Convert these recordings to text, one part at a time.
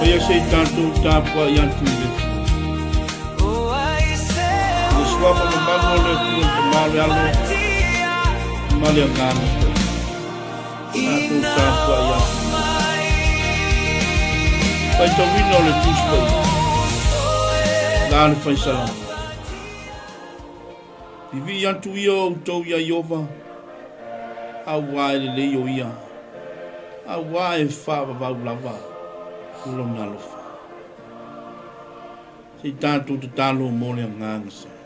Maia se i tatou tapuai atu i le Atua. I le suafa mamalu o le Atua, le Tama, le Alo ma le Agaga Paia. Tatou tapuai atu i le Atua. Faitauina o le Tusi Paia, la le Faisalama. Vivii atu ia outou iā Ieova, auā e lelei o ia, auā e faavavau lava lona alofa. Se i tatou tatalo mo le agaga sae.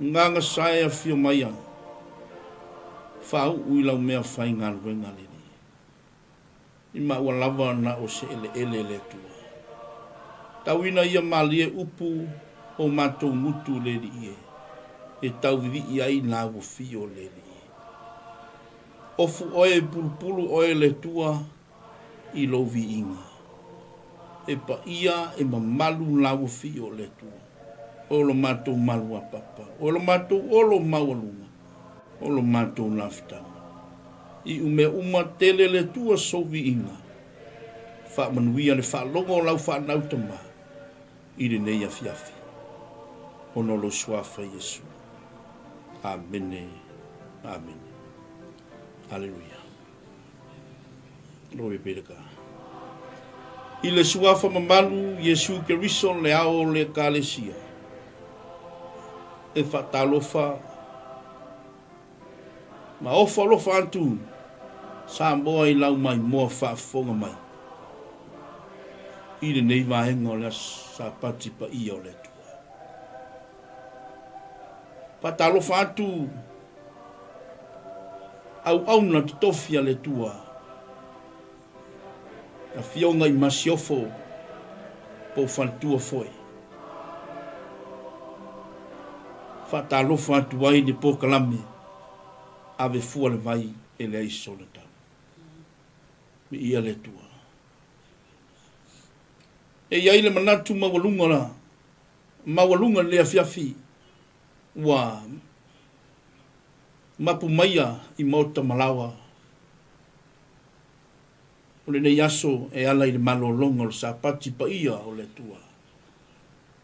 Agaga sae afio maia, faauu i lau mea faigaluega lelei. I maua lava na o se eleele le Atua. Tauina ia malie upu o matou gutu le Alii e, e tau vivii ai la ua fio le Alii. Ofu oe pulupulu oe le Atua i lou viiga. E paia e mamalu la ua fio le Atua. O lo matou malu a papa, o lo matou olo maualuga, o lo matou lafutaga. I umea uma tele le Atua sou viiga. Faamanuia le faalogo o lau fanau tama i lenei afiafi. Ona o lou Suafa Iesu. Amene. Amene. Aleluia. Glory be to God. I le Suafa mamalu Iesu Keriso le ao o le Ekalesia, e faatalofa Ma ofo alofa atu Samoa i lau maimoa faafofoga mai i lenei vaega o le Aso Sapati paia o le Atua. Faatalofa atu auauna totofi a le Atua, Afioga i Masiofo po o Faletua foi. Faatalofa atu ai le polokalame Ave Fua le Vai e leai sona tau. Viia le Atua. E i ai le manatu maualuga la. maualuga i lenei afiafi ua mapu maia i maota ma laoa o lenei aso e ala i le malologa o le Sapati paia o le Atua.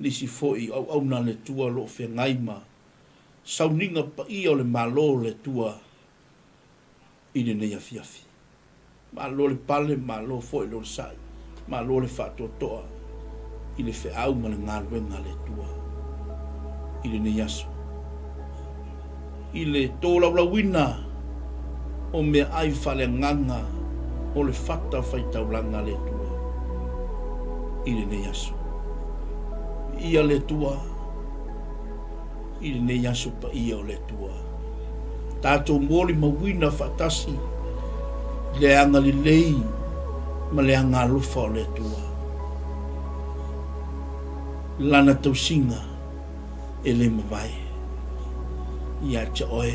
Nisi foi o auauna a le Atua o lo o feagai ma sauniga paia o le Malo o le Atua i lenei afiafi. Malo le pale, malo foi le onosai, malo le faatoatoa i le feau ma le galuega a le Atua i lenei aso. I le tolaulauina o meaai faaleagaga o le fata faitaulaga a le Atua i lenei aso. Viia le Atua i lenei aso paia o le Atua. Tatou molimauina faatasi le agalelei ma le agaalofa o le Atua. Lana tausiga e le mavae ia te oe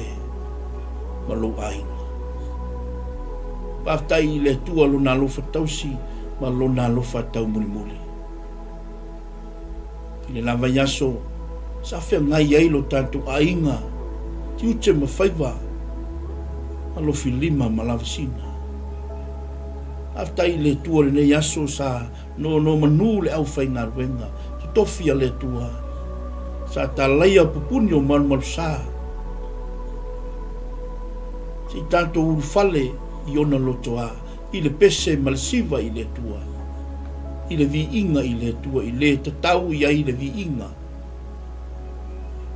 ma lou aiga. Faafetai i le Atua Lona alofa tausi ma Lona alofa taumolimoli. I le la vaiaso sa feagai ai lo tatou aiga tiute ma faiva alofilima ma lavasina. Faafetai i le Atua lenei aso sa nonomanu le aufaigaluega totofi a le Atua sa talaia pupuni o malumalusa se i tatou ulufale i ona lotoa i le pese ma le siva i le Atua, i le viiga i le Atua i le tatau i ai le viiga.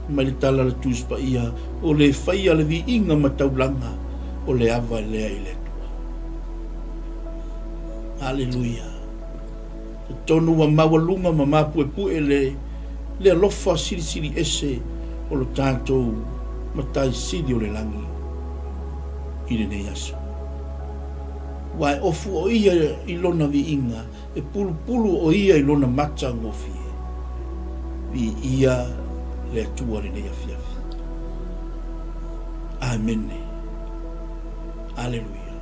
Mai le tala a le Tusi Paia, O le faia le viiga ma taulaga, o le ava lea i le Atua. Aleluia! Totonu ua maualuga ma mapuepue le le alofa silisili ese o lo tatou Matai Sili o le Lagi i lenei aso. Ua e ofu o ia i lona viiga, e pulupulu o ia i lona matagofie. Viia le Atua lenei afiafi. Amene. Aleluia.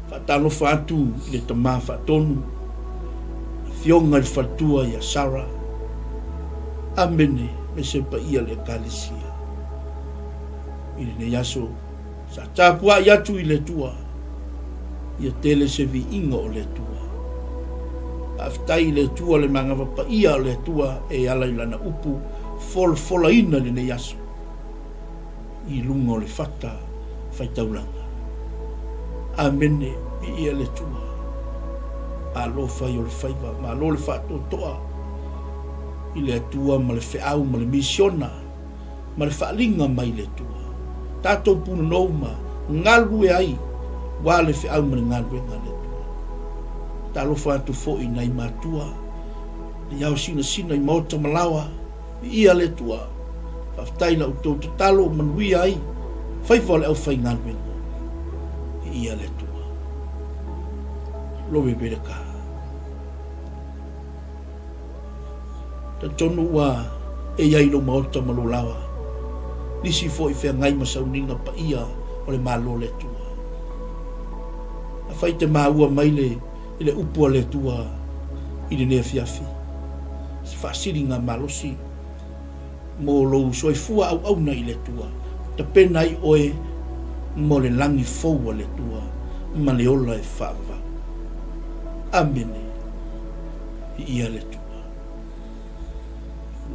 Faatalofa atu i le Tama Faatonu, Afioga i le Faletua ia Sarah. Amene, me se paia le Ekalesia. I lenei aso, sa tapuai atu i le Atua, ia tele se viiga o le Atua. Faafetai i le Atua le manava paia o le Atua e ala i Lana upu folafolaina i lenei aso. i luga o le fata faitaulaga. Amene, viia le Atua. Malo fai o le faiva, malo le faatoatoa i le Atua ma le feau ma le misiona ma le faaliga mai le Atua. Tatou punonou ma galulue ai ua le feau ma le galuega a le Atua. Talofa atu foi i nai matua i ao sinasina i maota ma laoa. Viia le Atua. Faafetai i la outou tatalo ua manuia ai faiva o le aufaigaluega. Viia le Atua. Glory be to God. Talitonu ua e i ai lou maota ma lou laoa. Nisi foi feagai ma sauniga paia o le Malo o le Atua. Afai te maua mai le i le upu a le Atua i lenei afiafi, se faasiliga malosi mo lou soifua auauna i le Atua, tapena ai oe mo le lagi fou a le Atua ma le ola e faavavau. Amene. Viia le Atua.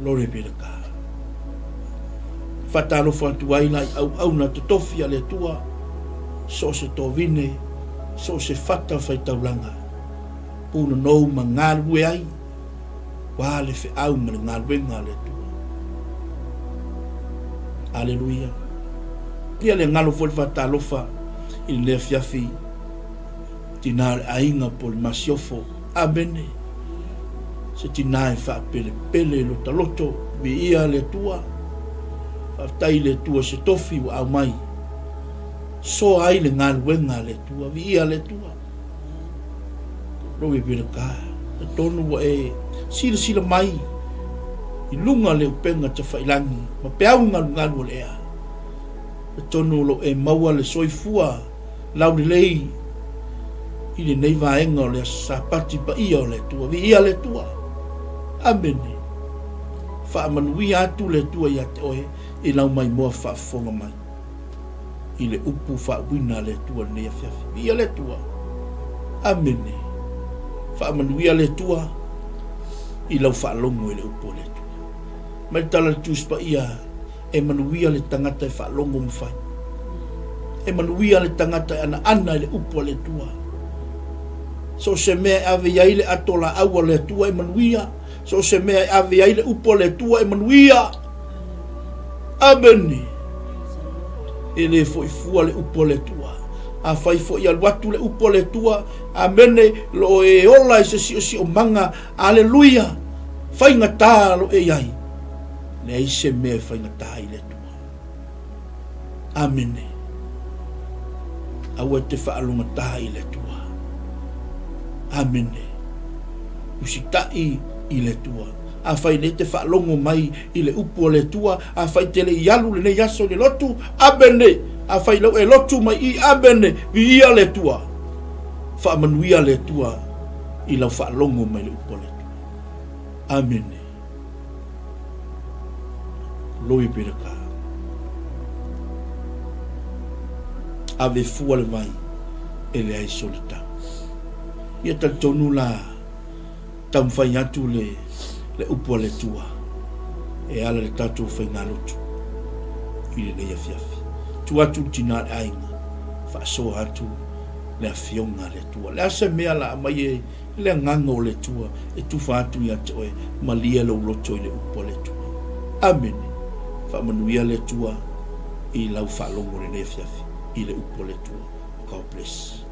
Glory be to God. Faatalofa atu ai la i auauna totofi a le Atua, so o se tovine, so o se fata faitaulaga, punonou ma galulue ai, ua le feau ma le galuega a le Atua. Aleluia. Ia le galo foi le faatalofa i lenei afiafi, tina o le aiga po o le masiofo. Amene. Se tina e faapelepele i lota loto, viia le Atua. Faafetai i le Atua se tofi ua aumai. Soa ai le galuega a le Atua, viia le Atua. Glory be to God. Talitonu ua e silasila mai i luga le upega tafailangi ma peau galugalu o le ea. Talitonu o lo o e maua le soifua laulelei i lenei vaega o le Aso Sapati paia o le Atua. Viia le Atua. Amene. Faamanuia atu le Atua ia te oe i lau maimoa faafofoga mai i le upu faauiina a le Atua i lenei afiafi. Viia le Atua. Amene. Faamanuia le Atua i lau faalogo i le upu a le Atua. Mai le tala a le Tusi Paia, E manuia le tagata e faalogo ma fai. E manuia le tagata e anaana i le upu a le Atua. So o se mea e ave i ai le ato laau a le Atua e manuia. So o se mea e ave ai le upu a le Atua e manuia. Amene. E le foi fua le upu a le Atua. Afai foi alu atu le upu a le Atua, amene, lo o e ola i se siosiomaga, aleluia, faigata lo e i ai. Leai se mea e faigata ai le Atua. Amene. Aua e te faalogata i le Atua. Amene. Usitai i le Atua. Afai le te faalogo mai i le upu a le Atua, afai te le i alu lenei aso i le lotu, amene. Afai lau e lotu mai i, amene. Viia le Atua. Faamanuia le Atua i lau faalogo mai le upu a le Atua. Amene. Glory be to God. Ave fua le vai e leai sole tau. Ia talitonu la taumafai atu le, le upu a le Atua e ala le tatou faigalotu i lenei afiafi. Tu atu le tina le aiga, faasoa atu le afioga a le Atua. Le a se mea la aumai e Le agaga o le Atua e tufa atu ia te oe, malie lou loto i le upu a le Atua. Amene. Faamanuia le Atua i lau faalogo i lenei afiafi i le upu a le Atua. God bless.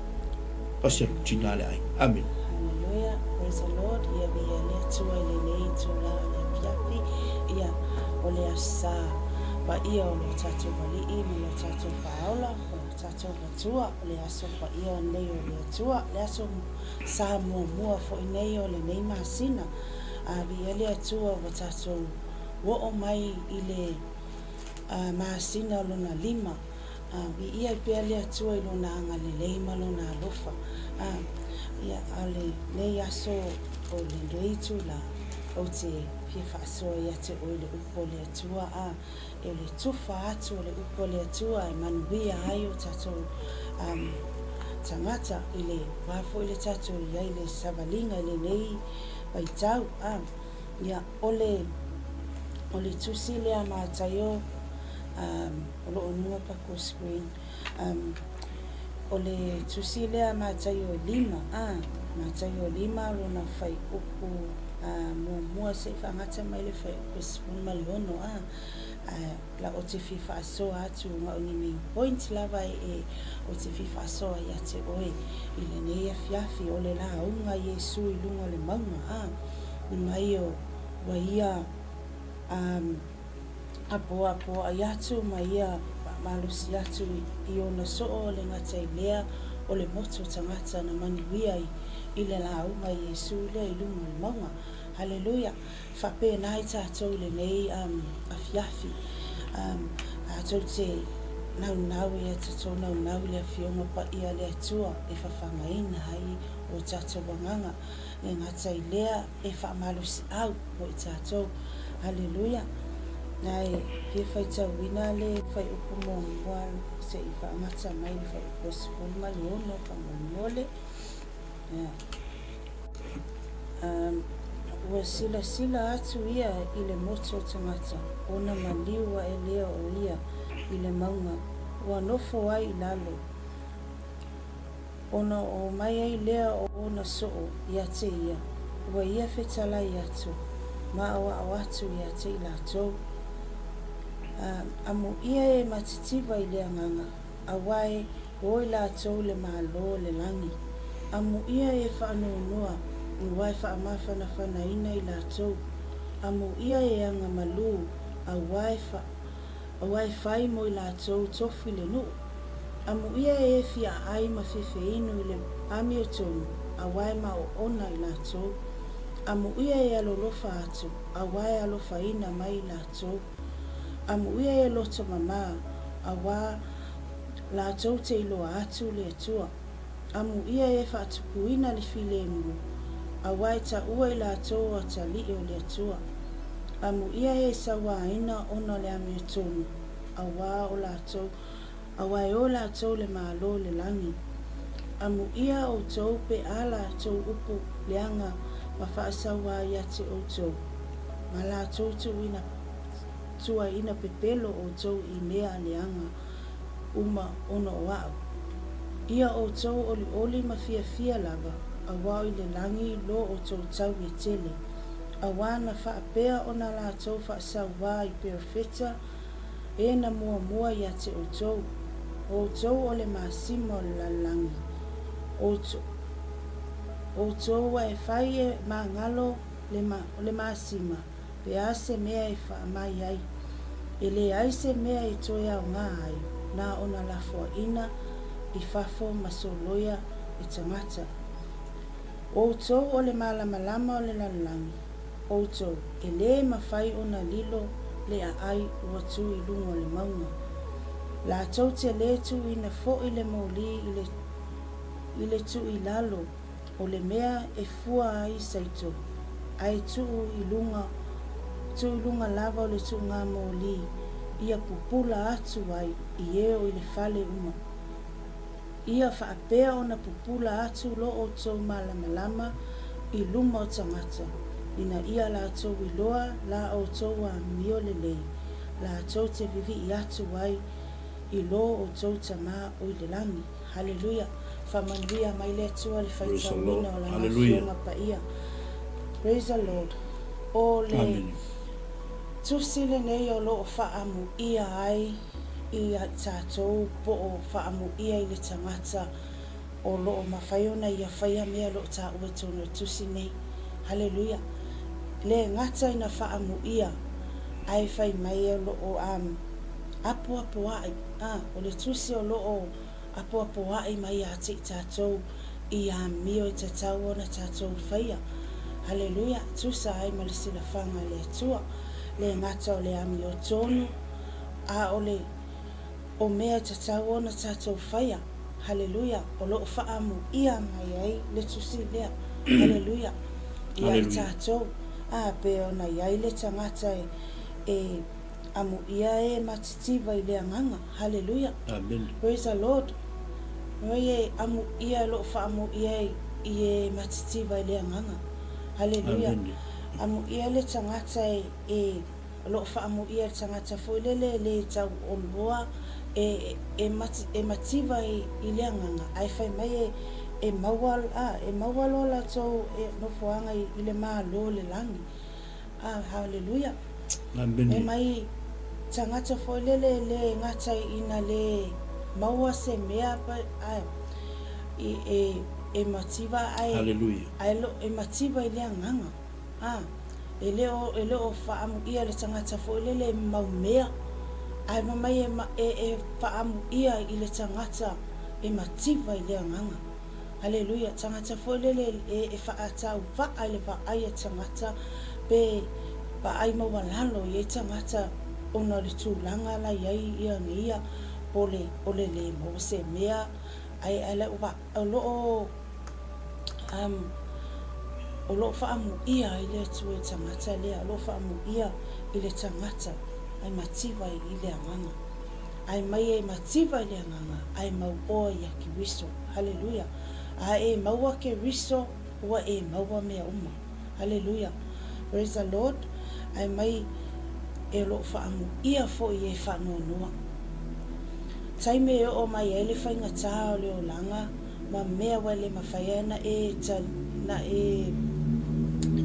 Pasi atu tina le aiga. Amene. Hallelujah, praise the Lord, ia viia le Atua i lenei itula o le afiafi, ia, o le Aso Sa paia o lo tatou Alii ma lo tatou Faaola, o lo tatou Matua, o le aso paia lenei o le Atua, le aso Sa muamua foi nei o lenei masina, a viia le Atua ua tatou oo mai i le masina lona lima. Viia ai pea le Atua i Lona agalelei ma Lona alofa. Ia, a o lenei aso o lenei itula, ou te fia faasoa ia te oe le upu o le Atua, a. E le tufa atu o le upu a le Atua e manuia ai o tatou tagata i le wā foi le tatou i ai le savaliga i lenei vaitau. A, ia, o le, o le tusi lea a Mataio, um, o lo o i luga pa ko screen, um, o le tusi lea a Mataio e lima, a, Mataio e lima lona fuaiupu a, muamua se i faagata mai le fuaiupu e 16, a, a, la o te fia faasoa atu na o ni main point lava e, e o te fia faasoa ia te oe i lenei afiafi, o le lauga a Iesu i luga o le mauga, a, mai o ua ia, a, apoapoai atu ma ia faamalosi atu i ona soo o le gata i lea o le motu o tagata na manuia i, i le lauga a Iesu lea i luga o le mauga. Haleluia! Faapena ai tatou i lenei um, afiafi. Um, tatou te naunau ia tatou naunau i le Afioga Paia a le Atua e fafagaina ai o tatou agaga. Le gata i lea e faamalosiau mo i tatou. Haleluia! Ae fia faitauina le fuaiupu muamua se i faagata mai le fuaiupu 16 faamolemole. Ua silasila atu ia i le motu o tagata, ona maliu aʻe lea o ia i le mauga, ua nofo ai i lalo, ona oo mai ai lea o ona soo ia te ia, ua ia fetalai atu, ma aoao atu ia te i latou. Amuia e matitiva i le agaga, Aua e o i latou le Malo o le lagi. Amuia e faanoanoa, aua e faamafanafanaina i latou. Amuia e aga malū, aua e aua e fai mo i latou tofu i le nuu. Amuia e fia aai ma fefeinu i le amiotonu, aua e maoona i latou. Amuia e alolofa atu, aua e alofaina mai i latou. Amuia e loto mamā, auā latou te iloa atu le Atua. Amuia e faatupuina le filemu, auā e taua i latou o atalii o le Atua. Amuia e sauāina ona o le amiotonu, auā o latou, auā e o latou le Malo o le lagi. Amuia outou pe a latou upu leaga ma faasauā ia te outou, ma latou tuuina tuaiina pepelo outou i mea leaga uma ona o A'u. Ia outou olioli ma fiafia lava, auā o i le lagi lo outou taui e tele. Auā na faapea ona latou faasauā i perofeta e na muamua ia te outou, o outou o le masima o le lalolagi, outou ua e fai e magalo le masima, pe a se mea e faamai ai. E leai se mea e toe aoga ai, na ona lafoaina i fafo ma soloia e tagata. Outou o le malamalama o le lalolagi, outou, e lē mafai ona lilo le aai ua tu i luga o le mauga. Latou te lē tuuina foi le moli i le i le tuu i lalo o le mea e fua ai saito, ae tuu i luga tuu i luga lava o le tuuga moli ia pupula atu ai i e o i le fale uma. Ia faapea ona pupula atu lo outou malamalama i luma o tagata, ina ia latou iloa la outou amio lelei, latou te vivii atu ai i lo outou Tama o i le lagi. Haleluia! Faamanuia mai le Atua le Praise the Lord. faitauina o Lana Haleluia. Afioga Paia. Praise the Lord. O le Amene. Tusi lenei o lo o faamuia ai ia tatou po o faamuia i le tagata o lo o mafai ona ia faia mea o lo o taua i totonu o le tusi nei. Haleluia! Le gata ina faamuia ae fai mai o lo o apoapoai, a, o le tusi o lo o apoapoai mai ia te i tatou i amio e tatau ona tatou faia. Haleluia! Tusa ai ma le silafaga a le Atua, le gata o le amiotonu, a o le o mea e tatau ona tatou faia. Haleluia! O lo o faaamuia mai ai le tusi lea. Haleluia! Ia i tatou. A, pe ona i ai le tagata e, e amuia e matitiva i le agaga. Haleluia! Amene. Praise the Lord! Noi e amuia e lo o faamuia i e matitiva i le agaga. Haleluia! Amene. Amuia le tagata e, e o lo o faamuia le tagata foi lele e le tau oloa e, e, e mativa i, i le agaga, ae fai mai e, e maua, a, e maua loa latou e nofoaga i, i le Malo o le lagi. A, haleluia! Amene. E mai tagata foi lele e le gata ina le maua se mea pa, a, i, e, e mativa ae, Haleluia. ae lo, e mativa i le agaga. A, e le o, e le o faaamuia le tagata foi lele e mau mea, ae fai mai e, e, e faaamuia i le tagata e mativa i le agaga. Aleluia! Tagata foi lele e, e faatauvaa i le vaai a tagata, pe vaai maualalo i ai tagata ona o le tulaga la i ai ia nei po o le, o le le maua se mea, ae, ae le o va, o lo o, um, o lo o faamuia ai le Atua i le tagata lea, o lo o faamuia i le tagata ae mativa i le agaga. Ae mai e mativa i le agaga, ae mauoa ia Keriso. Haleluia! A e maua Keriso, ua e maua mea uma. Haleluia! Praise the Lord! Ae mai e o lo o faamuia foi e faanoanoa. Taimi e oo mai ai le faigata o le olaga ma mea ua le mafai ai ona e na e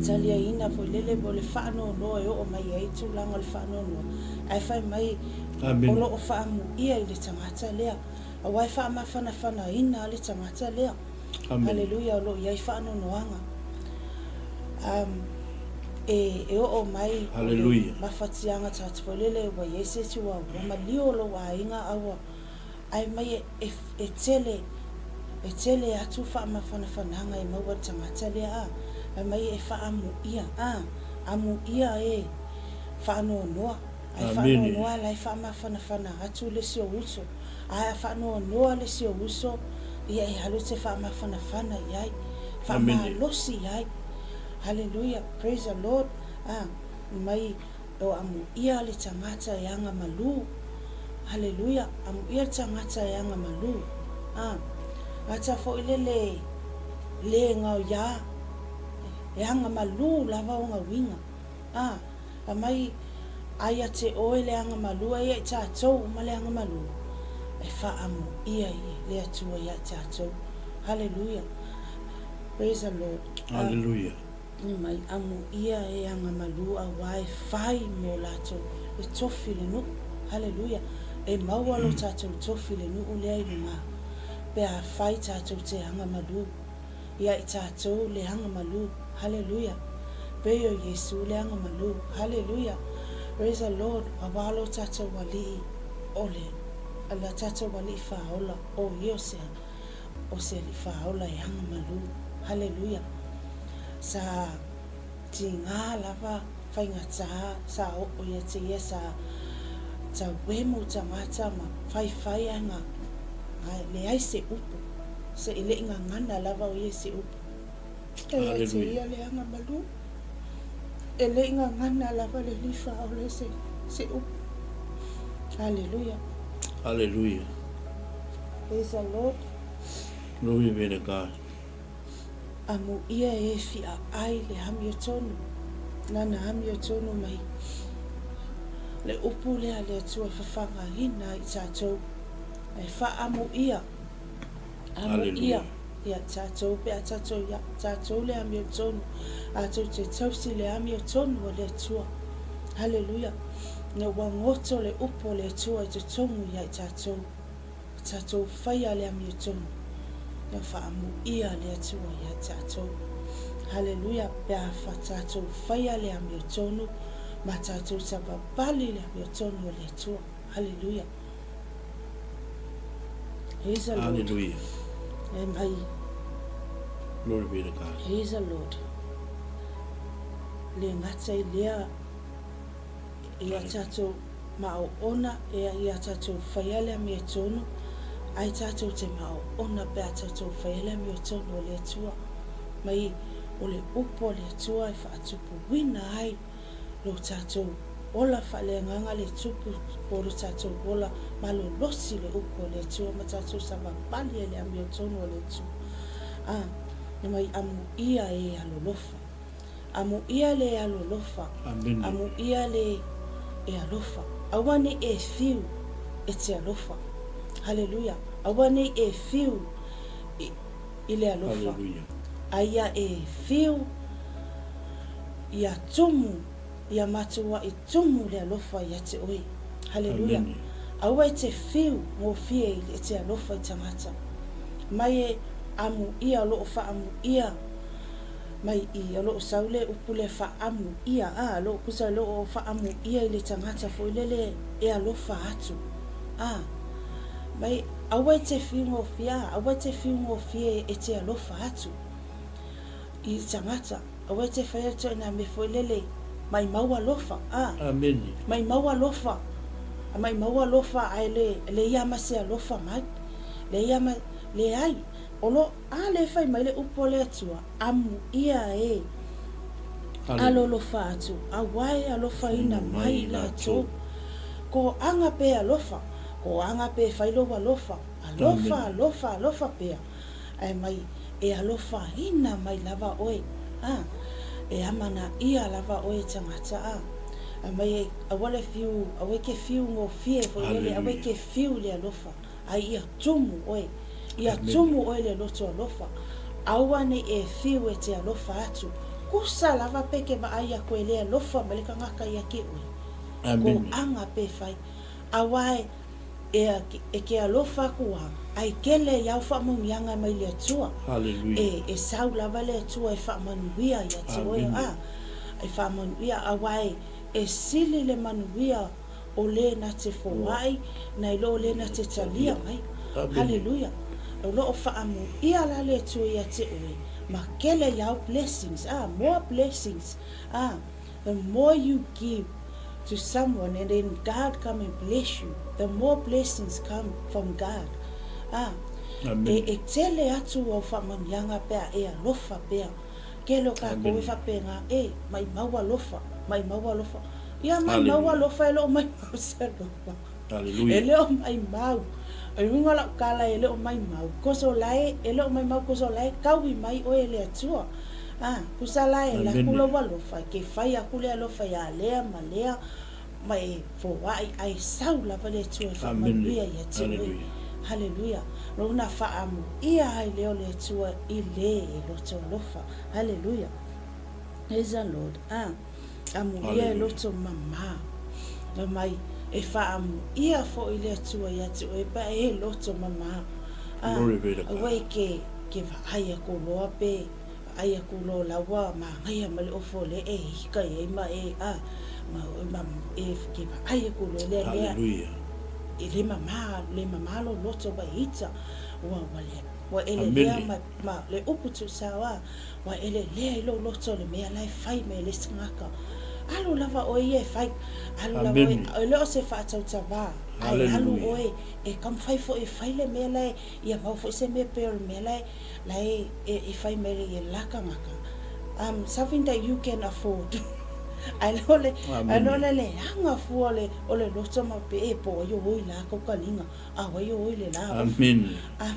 taliaina foi lele o le faanoanoa e oo mai ai tulaga o le faanoanoa, ae fai mai o lo o faamuia i le tagata lea, aua e faamafanafanaina le tagata lea. Haleluia, o lo o i ai faanoanoaga. Um, e, e oo mai o le mafatiaga tagata foi lele ua i ai se isi ua, ua malio lou aiga a ua, ae mai e, e, e tele, e tele atu faamafanafanaga e maua i le tagata lea, a, fai mai e faaamuia, a, amuia e faanoanoa, ae faanoanoa la e faamafanafana atu le isi ou uso, ae a faanoanoa le isi ou uso, ia e alu e te faamafanafana i ai, faamalosi i ai. Haleluia, praise the Lord, a, mai. O amuia le tagata e aga malū. Haleluia! Amuia le tagata e aga malū. A, gata foi le le, le gaoiā, e aga malū lava ona uiga. A, fai mai, A ia te oe le aga malū, a ia i tatou uma le aga malū, e faaamuia i le Atua ia i tatou. Haleluia! Praise the Lord. A. Haleluia! Mai amuia e agamalu auā e fai mo latou le tofi le nuu. Haleluia! E maua lo tatou tofi le nuu lea i lugā, pe a fai tatou te agamalu ia i tatou le agamalu. Haleluia! Pei o Iesu le agamalu. Haleluia! Praise the Lord! Auā lo tatou Alii o le, lo tatou Alii Faaola, o ia o se o se Alii Faaola e agamalu. Haleluia! Sa tigā lava faigata sa oo ia te ia sa tauemu tagata ma faifai ae ga leai se upu se e leʻi gagana lava o ia i se upu. E ia te ia le agamalu. E leʻi gagana lava le Alii Faaola i se upu. Haleluia. Haleluia. Praise the Lord. Glory be to God. Amuia e fia ai le amiotonu, nana amiotonu mai le upu lea a le Atua e fafagaina ai i tatou, e faamuia, amuia ia tatou pe a tatou ia tatou le amiotonu, a tou te tausi le amiotonu a le Atua. Haleluia! Ina ua goto le upu a le Atua i totonu ia i tatou. Tatou faia le amiotonu, ia faamuia le Atua ia tatou. Haleluia, pe a fa tatou faia le amiotonu, ma tatou savavali le amiotonu o le Atua. Haleluia. Praise the Lord. Haleluia. E mai. Glory be to God. Praise the Lord. Le gata i lea Ia tatou maoona ea ia tatou whaia le amiotonu, ai tatou te maoona pe a tatou whaia le amiotonu o le Atua. Mai o le upu a le Atua e whaatupuina ai lo tatou ola whaaleagaga le tupu o lo tatou ola malolosi le upu a le Atua ma tatou savavali ai le amiotonu o le Atua. A, mai amuia e alolofa. Amuia le alolofa, amuia le e alofa. Aua nei e fiu e te alofa. Haleluia. Aua nei e fiu i, i le alofa. Aia e fiu ia tumu, ia matuaʻi tumu le alofa ia te oe. Haleluia. Aua e te fiu gofie i le te alofa i tagata. Mai e amuia o loo faamuia Mai i o loo sau le upu le faamu ia a loo kusa loo faamu ia i le tagata foi lele e alofa atu a mai aua e te fiu gofie a aua e te fiu gofie e te alofa atu i tagata aua e te fai atu ina mea foi lele maimau alofa a Amene. Maimau alofa a maimau alofa ae le le ia ma se alofa mai le ia ma leai o lo A lea e fai mai le upu a le Atua, Amuia e alolofa atu, auā e alofaina mai i latou. Ko aga pe alofa, ko aga pe fai lou alofa, alofa, alofa, alofa pea, ae mai e alofaina mai lava oe, a, e amanaia lava oe e tagata, a, ae mai e aua le fiu, aua e ke fiu gofie foi lele, aua e ke fiu i le alofa. Ai ia tumu oe, ia tumu oe le loto alofa, aua nei e fiu e te alofa atu, kusa lava pe ke vaai aku e le alofa mai le kangaka ia ke oe. Ko aga pe fai, aua e e ke alofa aku a, ai kele i au faamanuiaga mai le Atua. E e sau lava le Atua e faamanuia ia te oe, a, e faamanuia, aua e e sili le manuia o le na te foai, nai lo le na te talia mai. Haleluia. O loo faamuia la le Atua ia te oe, ma kele iau blessings, ah, more blessings, ah, the more you give to someone and then God come and bless you, the more blessings come from God. Ah, e, e tele atu au faamanuiaga pe a e alofa pea. Kele o kakou e faapena, e, maimau alofa, maimau alofa. Ia maimau alofa e le o maimau se alofa. E le o maimau. O le uiga o lau tala e le o maimau, cause o la e, e le o maimau cause o la e taui mai oe e le Atua. A, tusa la e laku lou alofa, e te fai aku le alofa ia lea ma lea, ma e foai, ae sau lava le Atua e faamanuia ia te oe. Haleluia. Lona faaamuia ai lea o le Atua i le e loto alofa. Haleluia. Praise the Lord. A, amuia e loto mama. Fai mai, e faaamuia foi le Atua ia te oe pe a e loto mama. A, aua e ke, ke vaai aku loa pe vaai aku loa la ua manaia ma le ofo lea e hika i ai ma e, a, ma, ma, e ke vaai aku loa lea mea. E le mama, le mama lou loto ua e ita, ua, ua le, ua elelea ma, ma le upu tuusao a. Ua elelea i lou loto le mea la e fai mai e le isi tagata. Alu lava oe ia e fai. Alu lava oe, e le o se faatautavā, ae alu oe e taumafai foi e fai le mea la e, ia maua foi se mea pei o le mea la e, la e, e fai mai ai e le la tagata. Um, something that you can afford. Ae le o le, ae le o le leaga fua o le, o le loto ma pe e po ai o oi la kaukaliga. A wai o oi le la ofu. A,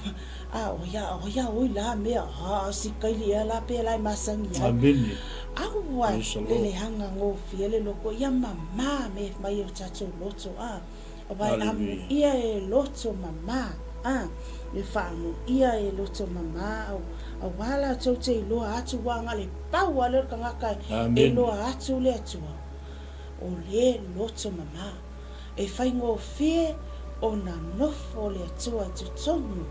a o ia, o ia oi la mea, a, a si kaili ea la pe la e masangi ai. Aua le leaga gofie le loko ia mama me mai o tatou loto, a. Aua e amu ia e loto mama, a. E faamu ia e loto mama, au, aua latou te iloa atu ua aga le pau a lea o le tagata e iloa atu le Atua. O le loto mama. E faigofie ona nofo le Atua i totonu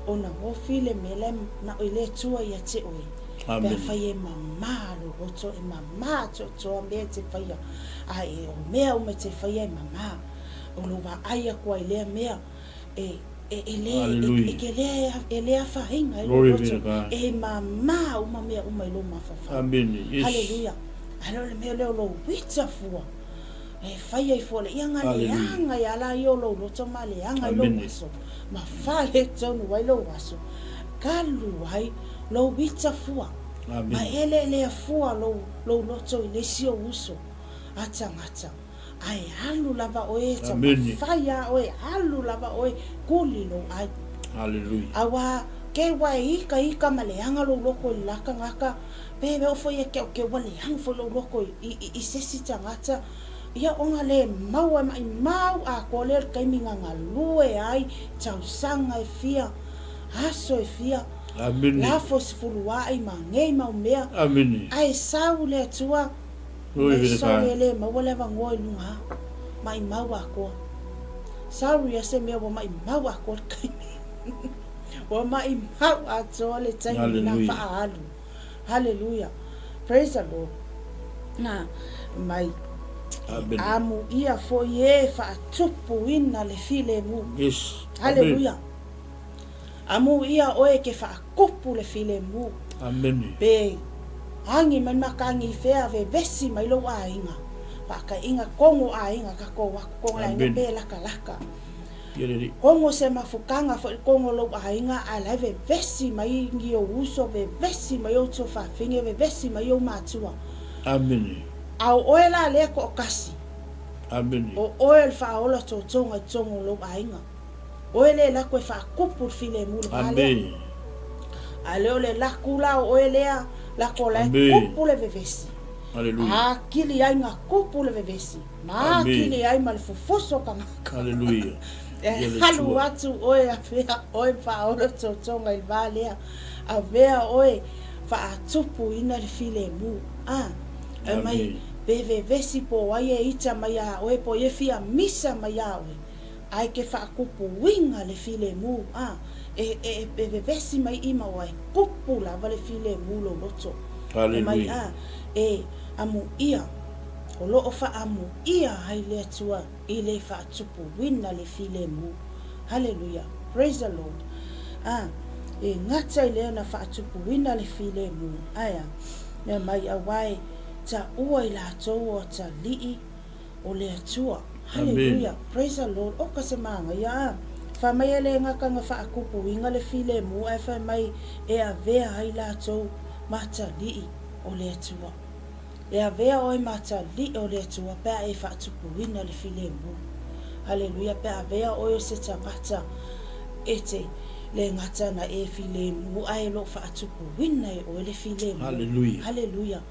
ona ofi le mea la e manao i le Atua ia te oe. Pe afai e mama lou loto, e mama atoatoa mea e te faia, a e o mea uma e te faia e mama. O lou vaai aku ai lea mea, e, e, e le, e, e ke lea, e le afaina ai lou loto, e mama uma mea uma i lou mafaufau. Haleluia. Ae le o le mea lea o lou ita fua. E fai ai fua le ia nga leaga ia la ia o lou loto ma leaga ai lou aso, ma fale tonu ai lou aso, kalu ai lou ita fua, ma eleelea fua lou lou loto i le isi ou uso a tagata, ae alu lava oe e taumafai a oe, alu lava oe kuli lou ai. Aua ke ua e ika ika ma leaga lou loko i le la tagata, Pe oo foi e keokeo ua leaga foi lou loko i se isi tagata, ia ona le maua e maimau atoa lea o le taimi na galue ai tausaga e fia, aso e fia, lafo sefuluai ma nei mau mea, ae sau le Atua, mai sorry e le maua le avanoa i luga, maimau atoa. Sorry a se mea ua maimau atoa le taimi. Ua maimau atoa le taimi na faaalu. Haleluia. Praise the Lord. Na, mai. Amen. Amu ia foi e faatupuina le filemu. Yes. Haleluia. Amu ia oe ke faakupu le filemu. Amen. Pe agi mai makaangi i fea vevesi mai lou aiga. Faakaiga kogo aiga kakou aku kogo le aiga pe lakalaka. Kogo se mafukaga foi kogo lou aiga ae la e vevesi mai ni ou uso, vevesi mai ou tuafafine, vevesi mai ou matua. Amene. A o oe la lea toatasi. Amene. O oe o le faaola totoga i totonu o lou aiga. Oe le laku e faakupu le filemu le va lea. Amene. A le o le laku la o oe lea, lako la e kupu le vevesi. Aleluia. Akili ai na kupu le vevesi. Ma akili ai ma le fofoso tagata. Aleluia. E alu atu oe avea oe faaola totoga i le va lea. Avea oe faatupuina le filemu. A, e mai pe vevesi po o ai e ita mai iā oe po o ai e fia misa mai iā oe. Ae ke faakupuina le filemu, a, e, e, e vevesi mai i ma ua e kupu lava le filemu lou loto. E mai, a, e amuia, o lo o faamuia ai le Atua i le faatupuina le filemu. Haleluia! Praise the Lord! A, e gata i lea na faatupuina le filemu, ae a, mea mai auā e taua i latou o atalii o le Atua. Haleluia! Praise the Lord! Oka se māngaia a! Fai mai e le gata na faakupuina le filemu ae fai mai e avea ai latou ma atalii o le Atua. E avea oe ma atalii o le Atua pe a e faatupuina le filemu. Haleluia, pe a avea oe o se tagata e te le gata na e filemu ae o lo o faatupuina e oe le filemu. Haleluia. Haleluia.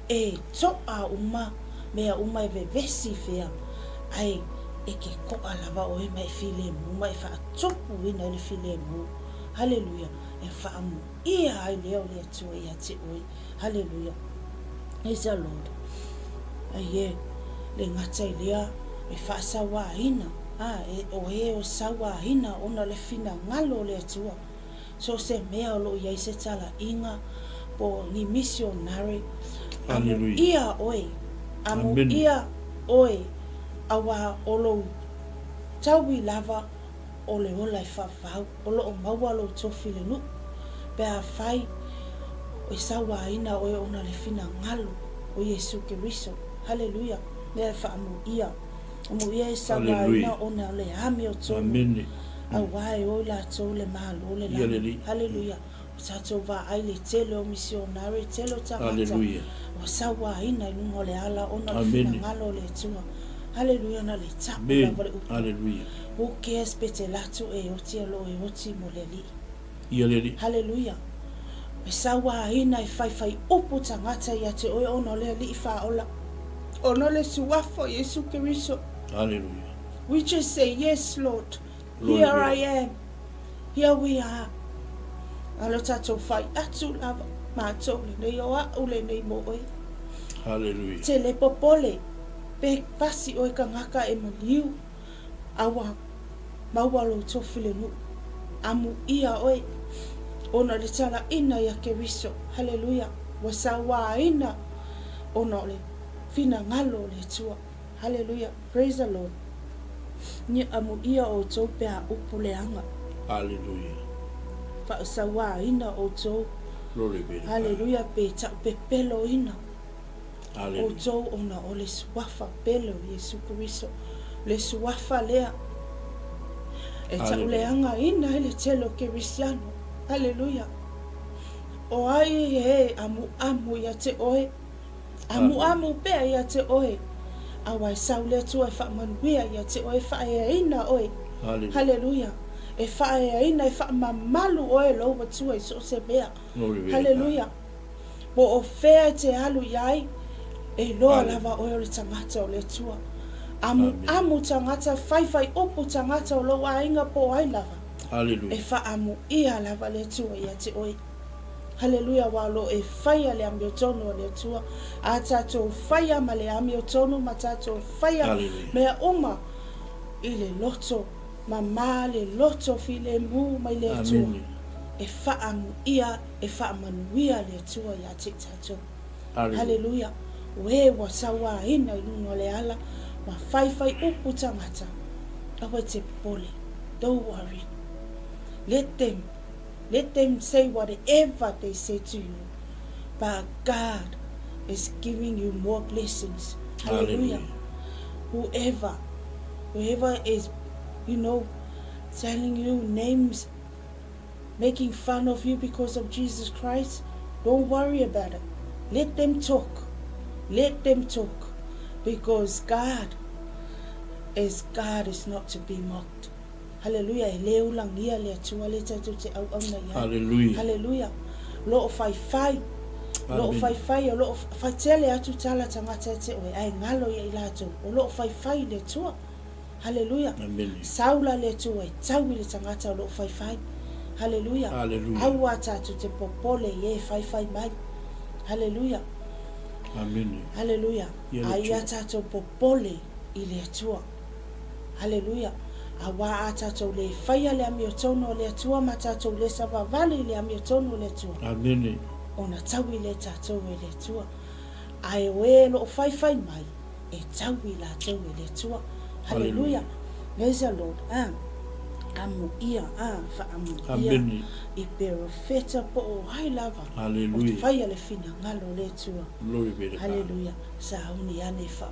E toa uma mea uma e vevesi i fea, ae e ke koa lava oe ma e filemu ma e faatupuina i le filemu. Haleluia. E faamuia ai lea o le Atua ia te oe. Haleluia. Praise the Lord. Ai e le gata i lea e faasauaina, a, e, o e o sauaina ona le finagalo o le Atua. So o se mea o lo o i ai se talaiga po o ni misionare, amuia oe, amuia oe, auā o lou taui lava o le ola e faavavau, o lo o maua lou tofi i le nuu, pe afai e sauaina oe ona le finagalo o Iesu Keriso. Haleluia! Mea e faamuia, amuia e sauaina ona o le amiotonu, auā e o i latou le Malo le lagi. Haleluia! O tatou vaai le tele o misionare, tele o tagata ua sauaina i luga o le ala ona o le finagalo o le Atua. Haleluia na le tapu lava le upu. Who cares pe te latu e oti o loo e oti mo le Alii. Haleluia. E sauaina e faifai upu tagata ia te oe ona o le Alii faaola. Ona o le Suafa o Iesu Keriso. We just say yes Lord. Here I am. Here we are. A lo tatou fai atu lava, matou lenei o a'u lenei mo oe. Hallelujah. Te le popole, pe pasi oe kangaka e maliu, a ua maua lou tofi le nuu. Amuia oe, ona o le talaina ia Keriso. Hallelujah. Ua sauaina ona o le finagalo o le Atua. Hallelujah. Praise the Lord. Ni amuia outou pe a upu leaga. Hallelujah. Faasauaina outou. Glory be to God. Hallelujah pe taupepeloina Hallelujah. outou ona o le suafa pele o Iesu Keriso. Le suafa lea e tauleagaina ai le tele o Kerisiano. Hallelujah. O ai e amuamu ia te oe? Amuamu pea ia te oe, aua e sau le Atua e faamanuia ia te oe, e faaeaina oe. Haleluia! E faaeaina, e faamamalu oe e lou Atua i so o se mea. Haleluia! Po o fea e te alu i ai, e iloa lava oe o le tagata o le Atua. Amuamu tagata, faifai upu tagata o lou aiga po o ai lava, e faaamuia lava le Atua ia te oe. Haleluia aua o lo o e faia le amiotonu a le Atua, a tatou faia ma le amiotonu ma tatou faia mea uma i le loto mama le loto filemu mai le Atua e faaamuia e faamanuia le Atua ia te tatou. Haleluia o e ua sauaina i luga o le ala ma faifai upu tagata aua e te popole don't worry let them Let them say whatever they say to you, but God is giving you more blessings. Hallelujah. Whoever, whoever is, you know, telling you names, making fun of you because of Jesus Christ, don't worry about it. Let them talk. Let them talk. Because God is God is not to be mocked. Haleluia, e le ulagia le Atua lea tatou te auauna i ai. Haleluia. Haleluia. O lo o faifai, o lo o faifai, o lo o fatele atu tala tagata ia te oe, ae galo ia i latou, o lo o faifai i le Atua. Haleluia. Amene. Saula le Atua e tau i le tagata o lo o faifai. Haleluia. Haleluia. Aua tatou te popole i e faifai mai. Haleluia. Amene. Haleluia. Ia le A ia Atua. tatou popole i le Atua. Haleluia! Auā ā tātou le whaia le amiotonu o le Atua ma tātou le savavali i le amiotonu o le Atua. Amene. Ona taui le tātou e le Atua. Ae o e lo o whaiwhai mai, e taui lātou e le Atua. Haleluia! Praise the Lord. Ā, amuia, ā, whaamuia Amene. i perofeta po o ai lava o Haleluia. whaia le finagalo o le Atua. Glory be to God. Haleluia! Sauni ane wha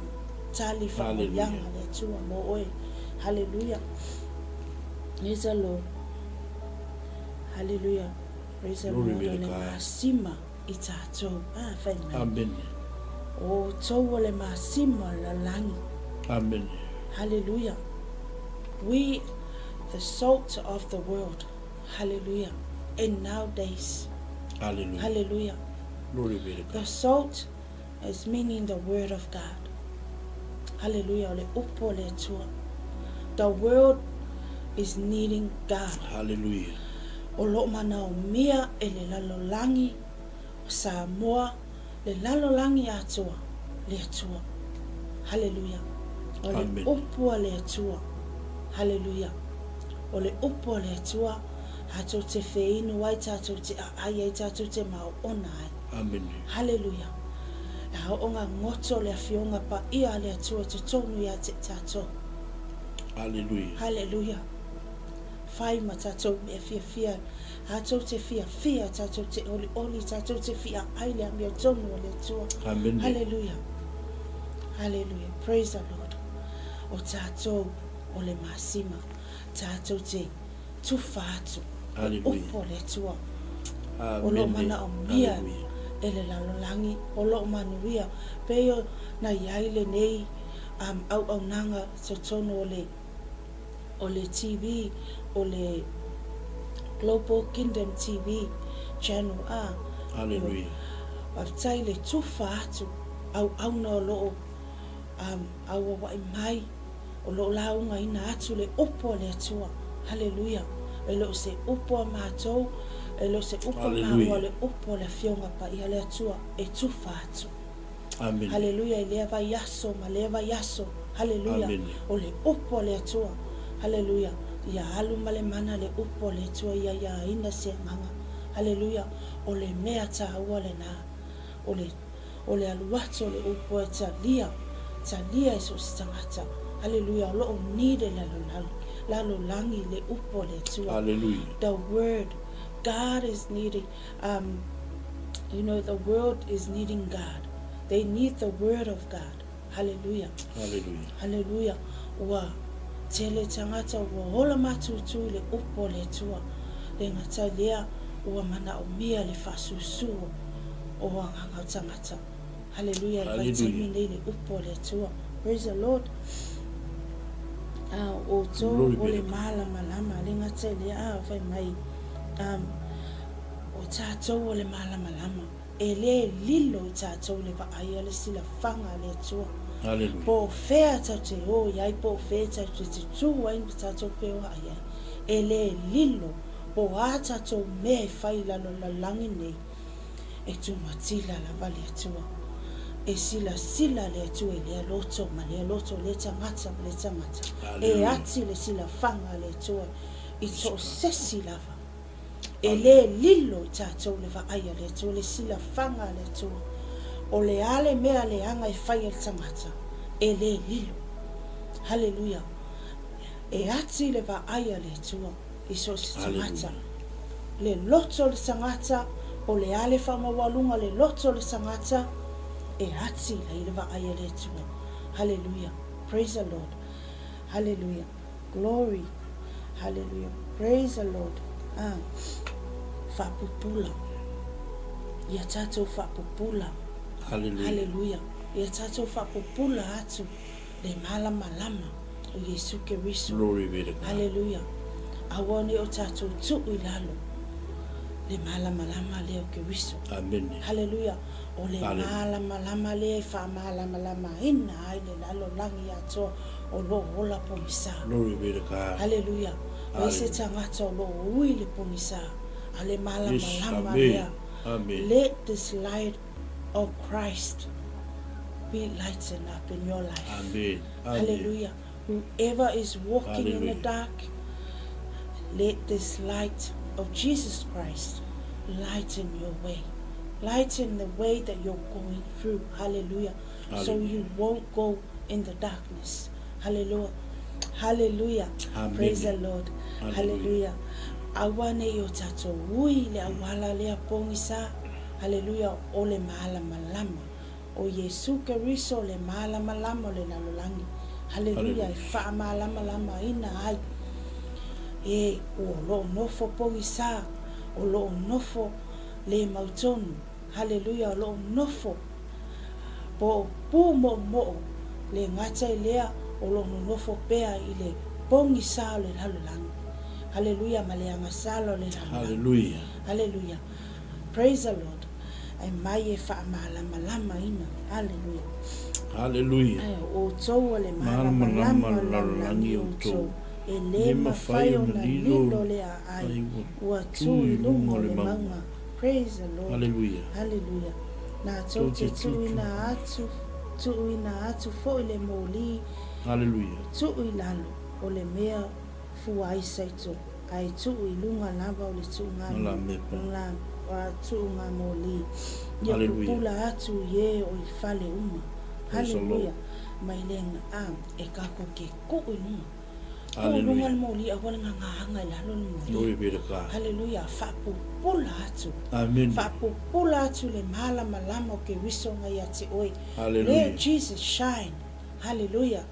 tali whaamanuiaga le Atua mo oe. Haleluia. Praise the Lord. Haleluia. Praise the Glory Lord. be O to le God. masima i tatou. Ah, fai mai. Amen. O outou o le masima o le lalolagi. Amene. Hallelujah. We the salt of the world. Hallelujah. In nowadays. Hallelujah. Hallelujah. Glory be to God. The salt is meaning the word of God. Hallelujah. O le upu o le Atua. The world is needing God. Hallelujah. O lo o manaomia e le lalolagi o Samoa le lalolagi atoa le Atua. Hallelujah. O le Amen. upu a le Atua. Hallelujah. O le upu a le Atua, tatou te feinu ai, tatou te aai ai, tatou te maoona ai. Amene. Hallelujah. E a oo nga goto o le Afioga Paia a le Atua i totonu ia te tatou. Hallelujah. Hallelujah. Fai ma tatou mea fiafia, tatou te fiafia, tatou te olioli, tatou te fiaai le amiotonu o le Atua. Amene. Hallelujah. Hallelujah. Praise the Lord. O tatou o le masima, tatou te tufa atu le Hallelujah. upu o le Atua. O lo o Amene. manaomia Hallelujah. e le lalolagi, o lo o manuia. Pei ona i ai lenei um, auaunaga totonu o le o le TV, o le Global Kingdom TV Channel a. Hallelujah. Faafetai le tufa atu auauna o lo o um, auauai mai, o lo o laugaina atu le upu a le Atua. Haleluia. E le o se upu a matou, e le o se upu a maua, Hallelujah. le upu a le Afioga Paia le Atua e tufa atu. Amene. Haleluia i lea vaiaso ma lea vaiaso. Haleluia. Amene. O le upu a le Atua. Haleluia. Ia alu ma le mana le upu a le Atua ia aiaina se agaga. Haleluia. O le mea taua lena. O le, o le alu atu o le upu e talia, talia e so o se tagata. Haleluia. O lo o need e le lalolagi, lalolagi le upu a le Atua. Hallelujah. The word. God is needing, um, you know, the world is needing God. They need the word of God. Hallelujah. Hallelujah. Hallelujah. Ua tele tagata ua ola matutu i le upu o le Atua. Le gata i lea ua manaomia le faasusu o agaga o tagata. Hallelujah. I vaitaimi Hallelujah. nei le upu o le Atua. Praise the Lord. A o outou Glory o be le to God. malamalama le gata i lea a fai mai um, o tatou o le malamalama. E le lilo i tatou le vaai a le silafaga a le Atua. Hallelujah. Po o fea tatou te o i ai, po o fea tatou te tutū ai ma tatou feoai ai. E le lilo po o a tatou mea e fai i lalo o le lalolagi nei, e tumatila lava le Atua. E silasila le Atua i lea loto ma lea loto, lea tagata ma lea tagata. E Hallelujah. ati le silafaga a le Atua i Yes, so o God. sesi lava. E le lilo i tatou le vaai a le Atua, le silafaga a le Atua. O le a le mea leaga e fai e le tagata, e le lilo. Haleluia. E ati le vaai a le Atua i so o se tagata. Hallelujah. Le loto o le tagata, po o le a le faamaualuga o le loto o le tagata, e ati ai le vaai a le Atua. Haleluia. Praise the Lord. Haleluia. Glory. Haleluia. Praise the Lord. Ah. Faapupula. Ia tatou faapupula. Hallelujah. Haleluia. Ia tatou faapupula atu le malamalama o Iesu Keriso. Glory be to God. Haleluia. Aua ne i o tatou tuu i lalo le malamalama lea o Keriso. Amene. Haleluia. O le Haleluia. malamalama lea e faamalamalamaina ai le lalolagi atoa o lo o ola pogisa. Glory be to God. Haleluia. Leai se Hallelujah. tagata o lo o ui le pogisa, a le Yes, malamalama amen. lea. Amen. Let this light of Christ be lightened up in your life. Amen. Amen. Hallelujah. Whoever is walking in the Hallelujah. dark, let this light of Jesus Christ lighten your way. Lighten the way that you're going through. Hallelujah. So Hallelujah. you won't go in the darkness. Hallelujah. Hallelujah. Praise the Amen. Lord. Hallelujah. Hallelujah. Aua ne i o tatou ui le auala lea pogisa. Hallelujah. O le malamalama. O Iesu Keriso le malamalama o le lalolagi. Hallelujah. E Hallelujah. faamalamalamaina ai e o lo o nofo pogisa, o lo o nofo le mautonu. Hallelujah. O lo o nofo Po o pūmoʻomoʻo, le gata i lea o lo o nonofo pea i le pogisa o le lalolagi. Haleluia ma le agasala o le lalolagi. Haleluia. Haleluia. Praise the Lord. Ae mai e faamalamalamaina. Haleluia. Haleluia. Ae o outou o le malamalama o le lalolagi outou, e le mafai ona lilo le aai ua tu i luga o le mauga. Praise the Lord. Haleluia. Haleluia. Na tou te tuuina atu, tuuina atu foi le moli. Haleluia. Tuu i lalo o le mea fuaisaito, ae tuu i luga lava o le tuuga tuuga moli. Ia pupula atu i e o i fale uma. Haleluia. Mai le a e kakou ke kuu i luga. Kuu i luga le moli aua le gagaaga i lalo le moli. Glory be to God. Haleluia. Faapupula atu. Amene. Faapupula atu le malamalama o Keriso ia te oe. Haleluia. Let Jesus shine. Haleluia.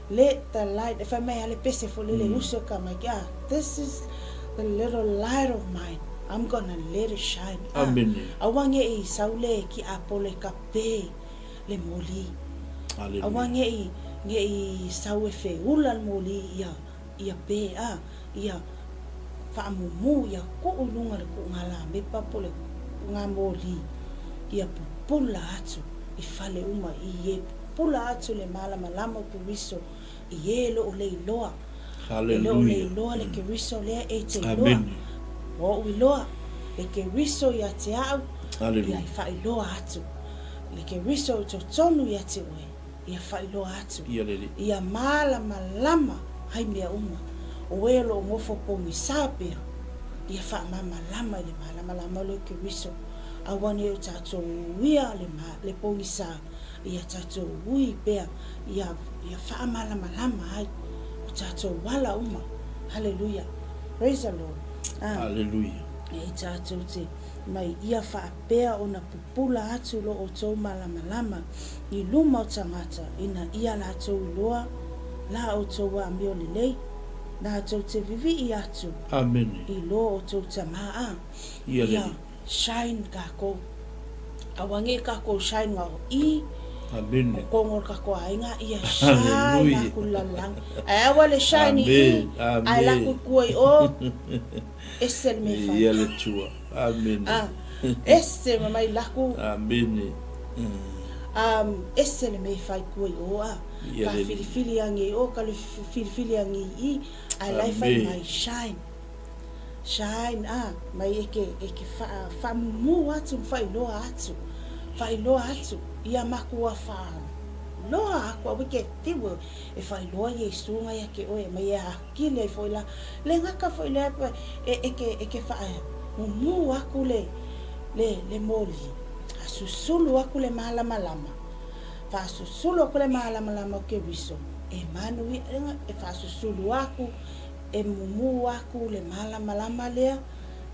Let the light, e fai mai a le pese fo lele uso ka mai ke, ah, this is the little light of mine, I'm gonna let it shine. Ah, Amene. Aua nge i saule ki a pole ka pe le moli. Hallelujah. Aua nge i, nge i sau e fe ula le moli ia, ia pe, ah, ia faamumu, ia kuu lunga le kuu ngā la mepa po le ngā moli, ia pupula atu i fale uma i e pupula atu le malamalama o Keriso i e lo o le iloa. E le o le iloa le Keriso lea e te iloa. Amene. Ua ou iloa le Keriso ia te au, Hallelujah. ia i faailoa atu. Le Keriso i totonu ia te oe, ia faailoa atu. Ia lele. Ia malamalama ai mea uma. O e o lo o gofo pogisa pea, ia faamalamalama i le malamalama o le Keriso. Aua ne i o tatou uia le, le pogisa, ia tatou ui pea, ia, ia faamalamalama ai o tatou ala uma. Haleluia. Praise the Lord. Ah. Haleluia. E tatou te mai ia faapea ona pupula atu lo outou malamalama i luma o tagata ina ia latou iloa la outou amio lelei, latou te vivii atu Amene. i lo outou Tama a Ia ia lelei. shine kakou. Aua nge kakou shine nga o i Amene. o kongo o le kakou aiga ia shine Haleluia. aku i le lalolagi. Ae aua le shine i i, Amene. ae laku i kua i o, ese le mea e fai. Ia le Atua. Amene. Ah, ese ma mai laku. Amene. Ese le mea e fai kua i o a. Ia Ka lelei. filifili angi i o, ka filifili angi i i, ae la e fai Amene. mai shine. Shine, ah, mai e ke, e ke wha, whamumu atu, whailoa atu. Whailoa atu, ia makua wha loa aku, awe ke tiwa, e whailoa Iesu ngai a ke oe, mai e akili ai foi la. Le ngaka foi le e, e ke, e ke whamumu aku le, le, le moli. A susulu aku le malamalama. Whaasusulu aku le malamalama o Keriso. E manu i, e whaasusulu aku, e mumu aku le malamalama lea,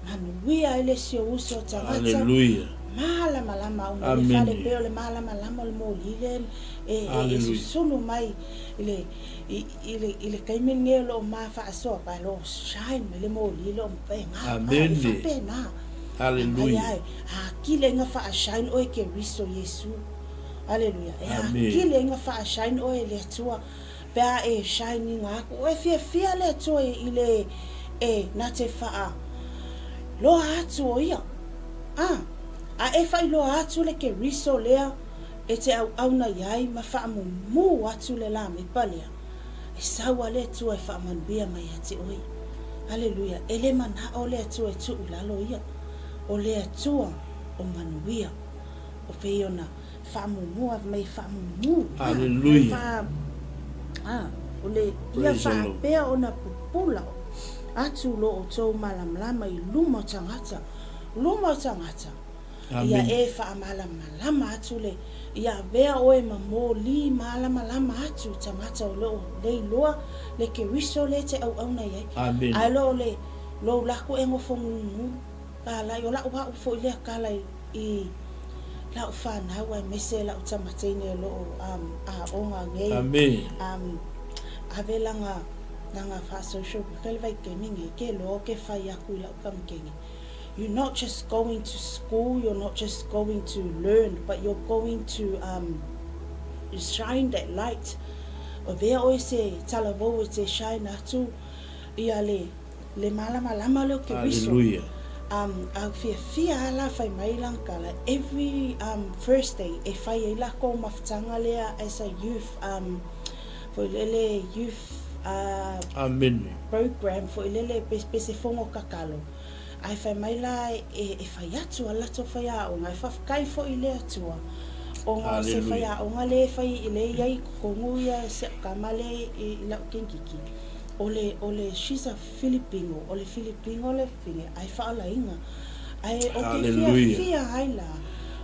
manuia ai le si o uso o tagata. Haleluia. Malamalama uma le Amene. fale pea o le malamalama o le moli lea e, e, e Haleluia. susulu mai i le, i, i le, i le taimi lenei o lo o ma faasoa, pa o lo o shine mai le moli lo o e gā, e Amene. faapena. Haleluia. Ai, ai, akili ai ga faashine oe Keriso Iesu. Haleluia. E Amene. akili ai ga faashine oe le Atua. Pe a e shine iga aku. Oe fiafia le Atua i le e na te faa loa atu o ia. Ah, a e faailoa atu le Keriso lea e te auauna iai ma faamumu atu le lamepa lea. E sau a le Atua e faamanuia mai ia te oe. Haleluia. E le manao le Atua e tuu i lalo ia. O le Atua o manuia. O pei ona faamumu a mai faamumu. Ah, Haleluia. Fa, ah, o le ia Praise the Lord. faapea ona pupula atu lo outou malamalama i luma o tagata. Luma o tagata. Ia Amene. e faamalamalama atu le, ia avea oe ma moli malamalama atu i tagata o lo o le iloa le Keriso le te auauna iai. Amene. Ae lo o le lou laku e gofo gugu palai o lau au foi lea kala i, i lau whanau aemaise lau tamateine o lo o aoga nei. Amene. Ave laga laga faa-social worker le vaitaimi nei ke iloa o ke fai aku i lau kamikeni. You're not just going to school, you're not just going to learn, but you're going to um, shine that light. Avea oe se talavou e te shine atu ia le le malamalama lea o Keriso. Hallelujah. Um, a fiafia lava la fai mai Langakala every um, Thursday e fai ai lakou mafutaga lea as a youth um, foi lele youth uh, Amene. program foi lele pe se fogo kakalo. Ae fai mai la e, e fai atu a latou faiaoga, e faafetai foi i le Atua, ona o se faiaoga le fai, le i ai i totonu ia si au tama le i lau kenkiki, o le, o le, she's a Filipino, o le Filipino le fine, ae faalaina. Ae o ke fiafia ai la,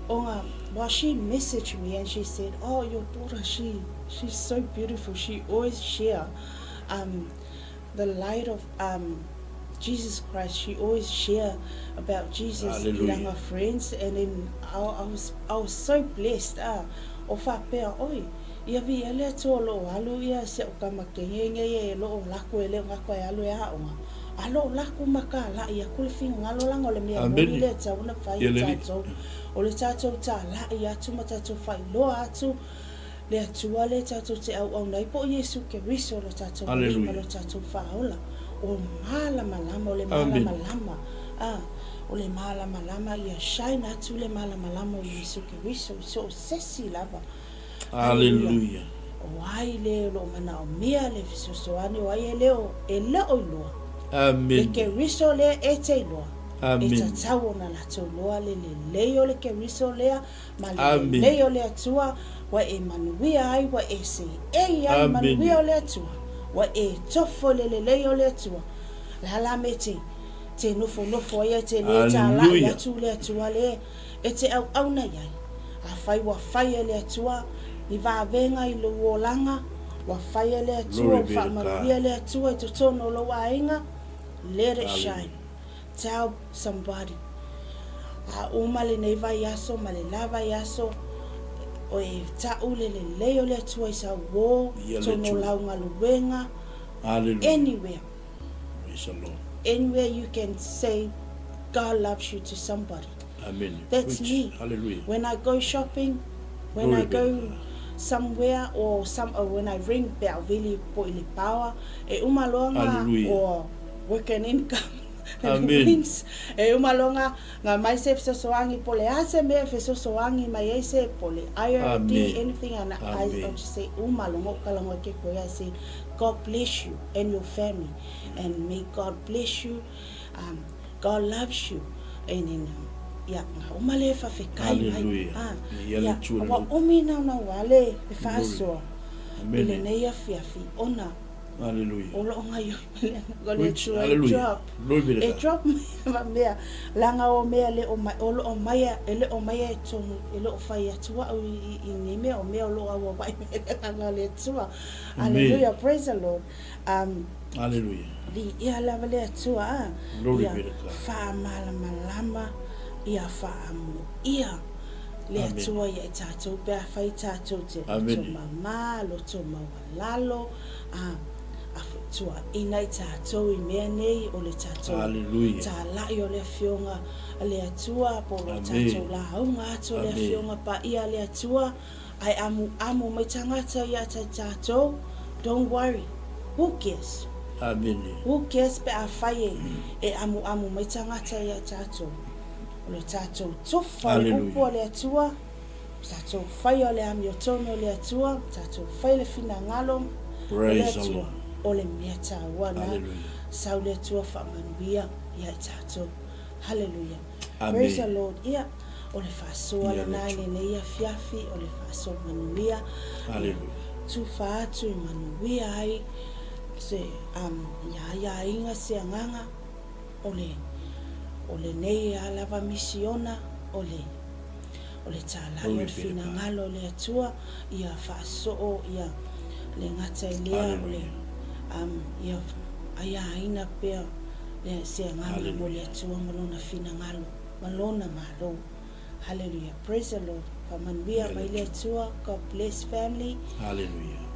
ona, well she messaged me and she said, oh your daughter, she, she's so beautiful, she always share, um, the light of um Jesus Christ she always share about Jesus i lana friends and then I, I was I was so blessed ah o faapea oi ia viia le Atua o loo alu ia si au tama kenge nei e loo lako e le o gata e alu e aoga a loo lako ma talai atu le finagalo laga o le mea moni le tatau ona fai e tatou o le tatou talai atu ma tatou faailoa atu Le Atua lea tatou te auauna ai, po o Iesu Keriso lo tatou Alii ma lo tatou Faaola. O malamalama, o le malamalama, a, o le malamalama, ia shine atu le malamalama o Iesu Keriso i so o sesi lava. Aleluia. O ai le o lo o manaomia le fesoasoani, o ai e le o, e le o iloa. Amene. Le Keriso lea e te iloa. Amene. E tatau ona latou iloa le lelei o le Keriso lea, Ma le lelei o le Atua ua e manuia ai, ua e seei ai i manuia o le Atua, ua e tofo i le lelei o le Atua. Le a la me te, te nofonofo ai e te lē tālaʻi atu le Atua lē e te ʻauʻauna i ai. Afai ua fai e le Atua ni vāvega i lou olaga, ua fai e le Atua, ua faamanuia le Atua i totonu o lou aiga, let it shine. Tell somebody. A uma lenei vaiaso ma le la vaiaso, o e taʻu le lelei o le Atua i sau uō, tonu o lau galuega, anywhere. Anywhere you can say God loves you to somebody. That's me. When I go shopping, when I go somewhere or some or when I ring pe a vili po i le paoa, e uma loa nga or work and income means e uma loa nga nga mai se fesoasoani po le a se mea e fesoasoani mai ai se po le IRD anything and I I'll just say uma loa nga kala ngoe ke koe I say God bless you and your family and may God bless you um God loves you and then um, ia nga uma le fafekai mai ah ia ua umi naunau ale le faasoa i lenei afiafi ona Aleluia. O loo gaioi mai le Agaga o le Atua e drop, e drop mai ma mea, leaga o mea le o mai, o loo mai e le o mai e tonu, e le o fai atu au i, i nei mea, o mea o loo auauai mai e le Agaga o le Atua. Aleluia, praise the Lord. Um, Aleluia. Viia lava le Atua, a, ia faamalamalama, ia faamuia le Atua ia i tatou, pe afai tatou te loto mama, loto maualalo, a, a tuaina i tatou i mea nei o le tatou talaʻi o le Afioga a le Atua, po o lo tatou lauga atu o le Afioga Paia a le Atua, ae amuamu mai tagata ia te tatou, don't worry, who cares? Who cares pe afai e, e amuamu mai tagata ia tatou? O le tatou tofa o le upu a le Atua, Tatou faia o le amiotonu o le Atua, tatou faia le finagalo o le Atua, o le mea taua na. Sau le Atua faamanuia ia i tatou. Hallelujah. Praise the Lord. Ia, o le faasoa lena i lenei afiafi, o le faasoa manuia. Ia, tufa atu i manuia ai se, um, ia aiaiga se agaga o le, o lenei a lava misiona, o le, O le tālaʻi o le finagalo o le Atua, ia faasoo ia le gata i lea o le um, ia aiaina pea le se agaga mo le Atua ma lona finagalo ma lona Malo. Hallelujah. Praise the Lord. Faamanuia mai le Atua. God bless family. Hallelujah.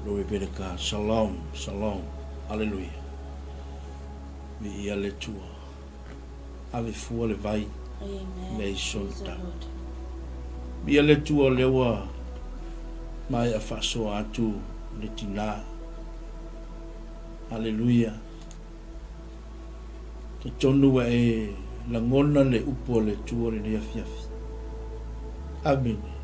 Glory be to God. Shalom. Shalom. Hallelujah. Viia le Atua. Ave fua le vai nei sona tau. Viia le Atua o lea ua maea faasoa atu le tina. Aleluia. Talitonu ua e lagona le upu a le Atua lenei afiafi. Amene.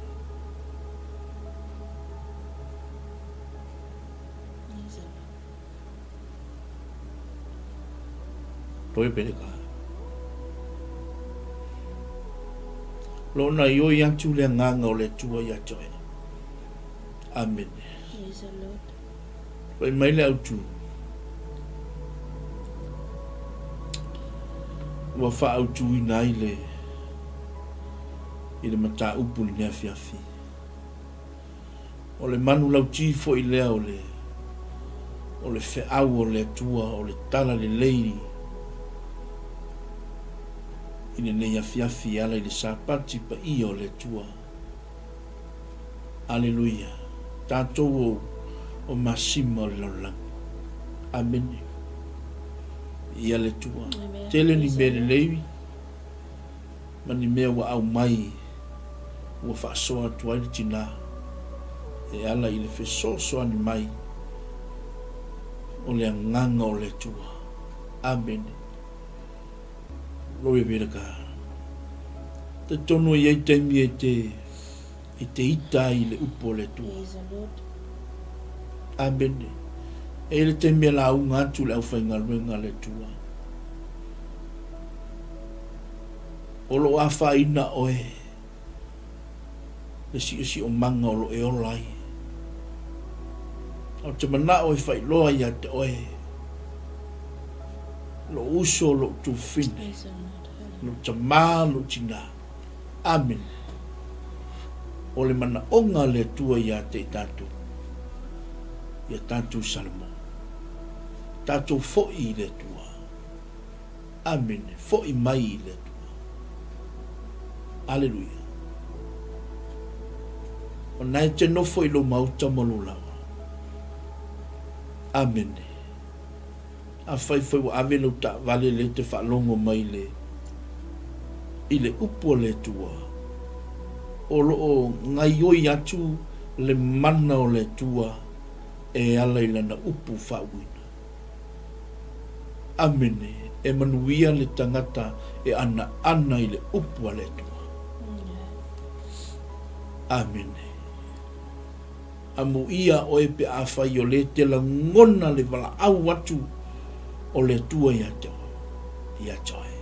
Toi pele ka. Lo na ioi atu le agaga o le Atua ia te oe. Amene. Praise the Lord. Fai mai le autu. Ua faaautuina ai le i le mataupu i lenei afiafi. O le manulauti foi lea o le o le feau o le Atua o le tala lelei i lenei afiafi e ala i le Sapati paia o le Atua. Aleluia! Tatou o o masima o le lalolagi. Amene. Viia le Atua. Tele ni mea lelei ma ni mea ua aumai ua faasoa atu ai le tinā e ala i le fesoasoani mai o le Agaga o le Atua. Amene. Glory be to God. Talitonu e i ai taimi e te, e te ita ai i le upu o le Atua. Amene. E i ai le taimi e lauga atu le aufaigaluega a le Atua. O lo o afaina oe le siosiomaga o lo o e ola ai. Ou te manao e faailoa ia te oe lou uso, lou tufine, lou tama, lou tina. Amene. O le manaoga a le Atua ia te i tatou, ia tatou Salamo, tatou foi i le Atua. Amene. Foi mai i le Atua. Aleluia. O na e te nofo i lou maota ma lou laoa. Amene. Afai foi ua ave lou taavale lea e te faalogo mai le i le upu a le Atua, o lo o gaioi atu le mana o le Atua e ala i Lana upu faauuina. Amene, e manuia le tagata e anaana i le upu a le Atua. Amene. Amuia oe pe afai o le te lagona le valaau atu o le Atua ia te oe, ia te oe.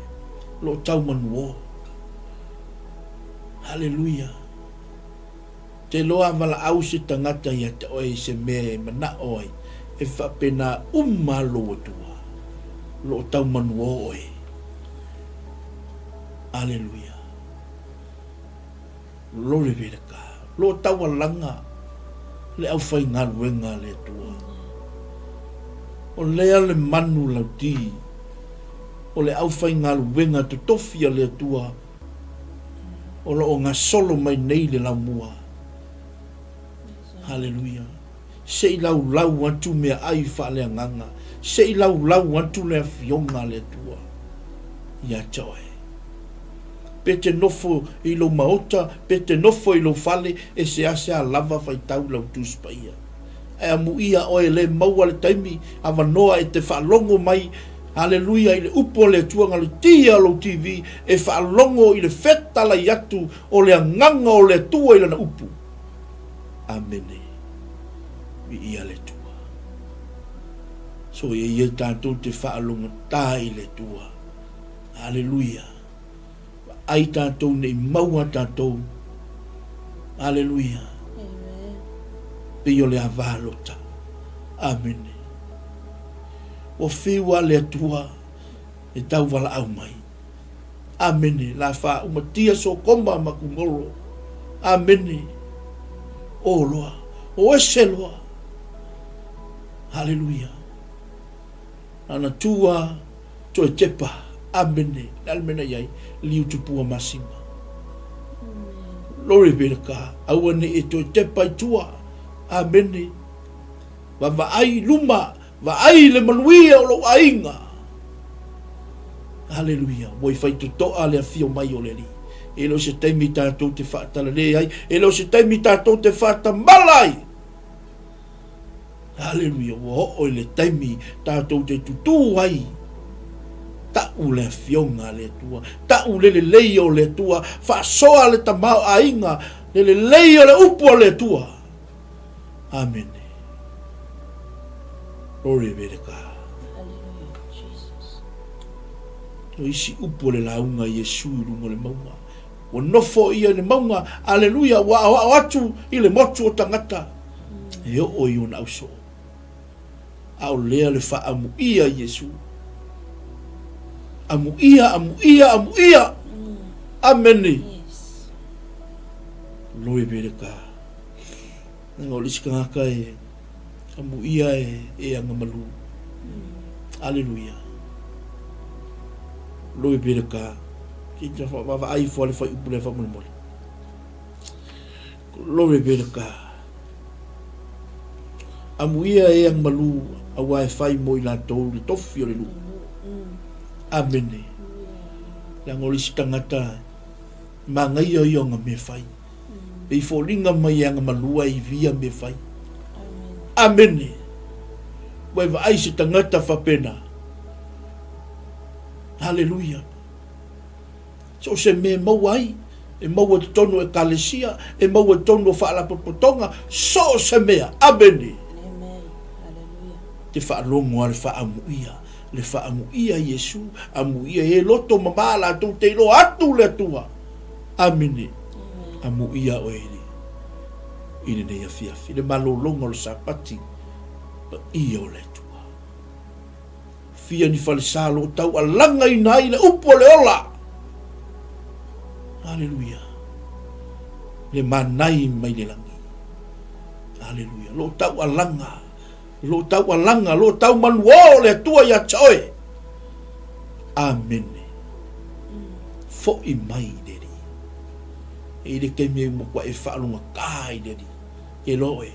Lo tau manuo. Haleluia. Te loa valaau se tagata ia te oe i se mea e manao ai, e faapena uma lou Atua, lo o tau manuo oe. Aleluia. Glory be to God. Lo o taualaga le aufaigaluega a le Atua. O lea le manu lauti o le aufaigaluega totofi a le Atua o lo o gasolo mai nei le laumua. Haleluia. Se i laulau atu meaai faaleagaga, se i laulau atu le Afioga a le Atua ia te oe. Pe te nofo i lou maota, pe te nofo i lou fale, e seasea lava faitau lau Tusi Paia. Ae amuia oe le maua le taimi avanoa e te faalogo mai Aleluia i le upu a le Atua galetia lou TV e faalogo i le fetalai atu o le Agaga o le Atua i Lana upu. Amene. Viia le Atua. Soia ia tatou te faalogotā i le Atua. Aleluia. Vaai tatou nei maua tatou. Aleluia. Pei o le ava lota. Amene. Ua fiu a le Atua e tau valaau mai. Amene. La faaumatia Sokoma ma Kumolo. Amene. O loa. O ese loa. Aleluia. Ana tua Toe tepa, amene, le a le mea na i ai? Liu tupua masima. Glory be to God. Aua ne i e toe tepa i tua. Amene. Vavaai i luma, vaai i le manuia o lou aiga. Aleluia! Ua i faitotoa le afio mai o le Alii. E le o se taimi tatou te faatalale ai, e le o se taimi tatou te faatamala ai. Aleluia! Ua oo i le taimi tatou te tutū ai. Tau le Afioga a le Atua, tau le lelei o le Atua, faasoa le tamaoaiga, le lelei o le upu a le Atua. Amene. Glory be to God. Hallelujah, Jesus. O isi upu o le lauga a Iesu i luga o le mauga. Ua nofo ia i le mauga, aleluia, ua aoao atu i le motu o tagata e oo i ona ausoo. A o lea le faaamuia Iesu. Amuia, amuia, amuia. Amene. Yes. Glory be to God. Leaga o le isi tagata e amuia e agamalu. Aleluia. Glory be to God. Se i vaavaai ifo le fuaiupu lea faamolemole. Glory be to God. Amuia e agamalu auā e fai mo i latou le tofi o le nuu. Amene. Leaga o le isi tagata manaia ia o na mea fai. E i foliga mai e agamalua e ivia mea fai. Amene. Ua e vaai se tagata faapena. Haleluia. So o se mea e maua ai, e maua i totonu o ekalesia, e maua i totonu o faalapotopotoga, so o se mea. Amene. Te faalogo a le faaamuia, le faaamuia Iesu, amuia e loto mama latou te iloa atu le Atua. Amene. Amuia oe i lenei afiafi, le malologa o le Sapati paia o le Atua. Fia ni falesa o lo o taualagaina ai le upu o le ola. Aleluia. Le manai mai le lagi. Aleluia. Lo o taualaga, lo o taualaga, lo o taumanuō le Atua ia te oe. Amene. Foi mai i le Alii. E i le taimi e matua e faalogata i le Alii. E iloa oe,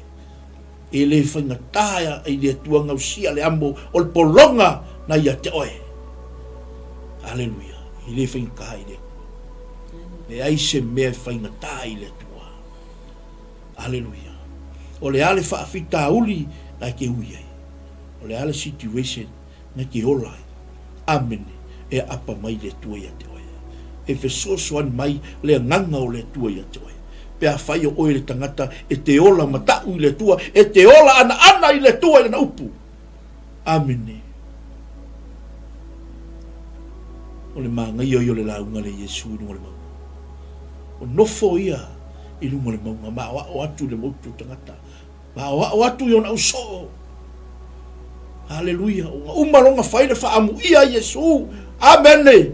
e le faigata i le Atua gausia le amo o le pologa na ia te oe. Aleluia. E le faigata i le Atua. Leai se mea e faigata i le Atua. Aleluia. O le a le faafitauli na e te ui ai. O le a le situation na te ola ai. Amene. E aapa mai le Atua ia te oe. E fesoasoani mai le Agaga o le Atua ia te oe. Pe afai o oe le tagata e te ola mataʻu i le Atua, e te ola anaana i le Atua i Lana upu. Amene. O le manaia ia o le lauga a le Iesu i luga o le mauga. O nofo ia i luga o le mauga ma aoao atu i le motu o tagata. Ma aoao atu i ona ausoo. Aleluia. Ua uma lona fai le faaamuia Iesu. Amene.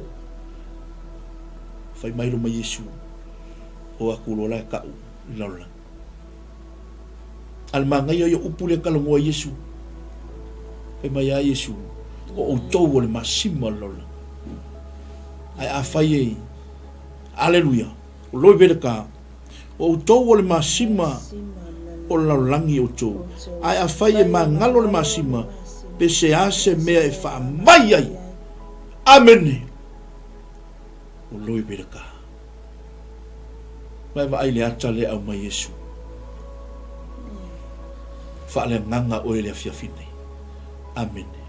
Fai mai loma Iesu. O aku loa la e ka'u i lalolagi. A le manaia ia o upu lea talanoa Iesu. Fai mai a Iesu, o outou o le masima o le lalolagi. Ae afai e, aleluia, o loi vele ka, O outou o le masima o le lalolagi outou, ae afai e magalo le masima, pe se a se mea e faamai ai. Amene! O loi vele ka. Mai vaai le ata lea aumai Iesu. Faaleagaga oe le afiafi nei. Amene.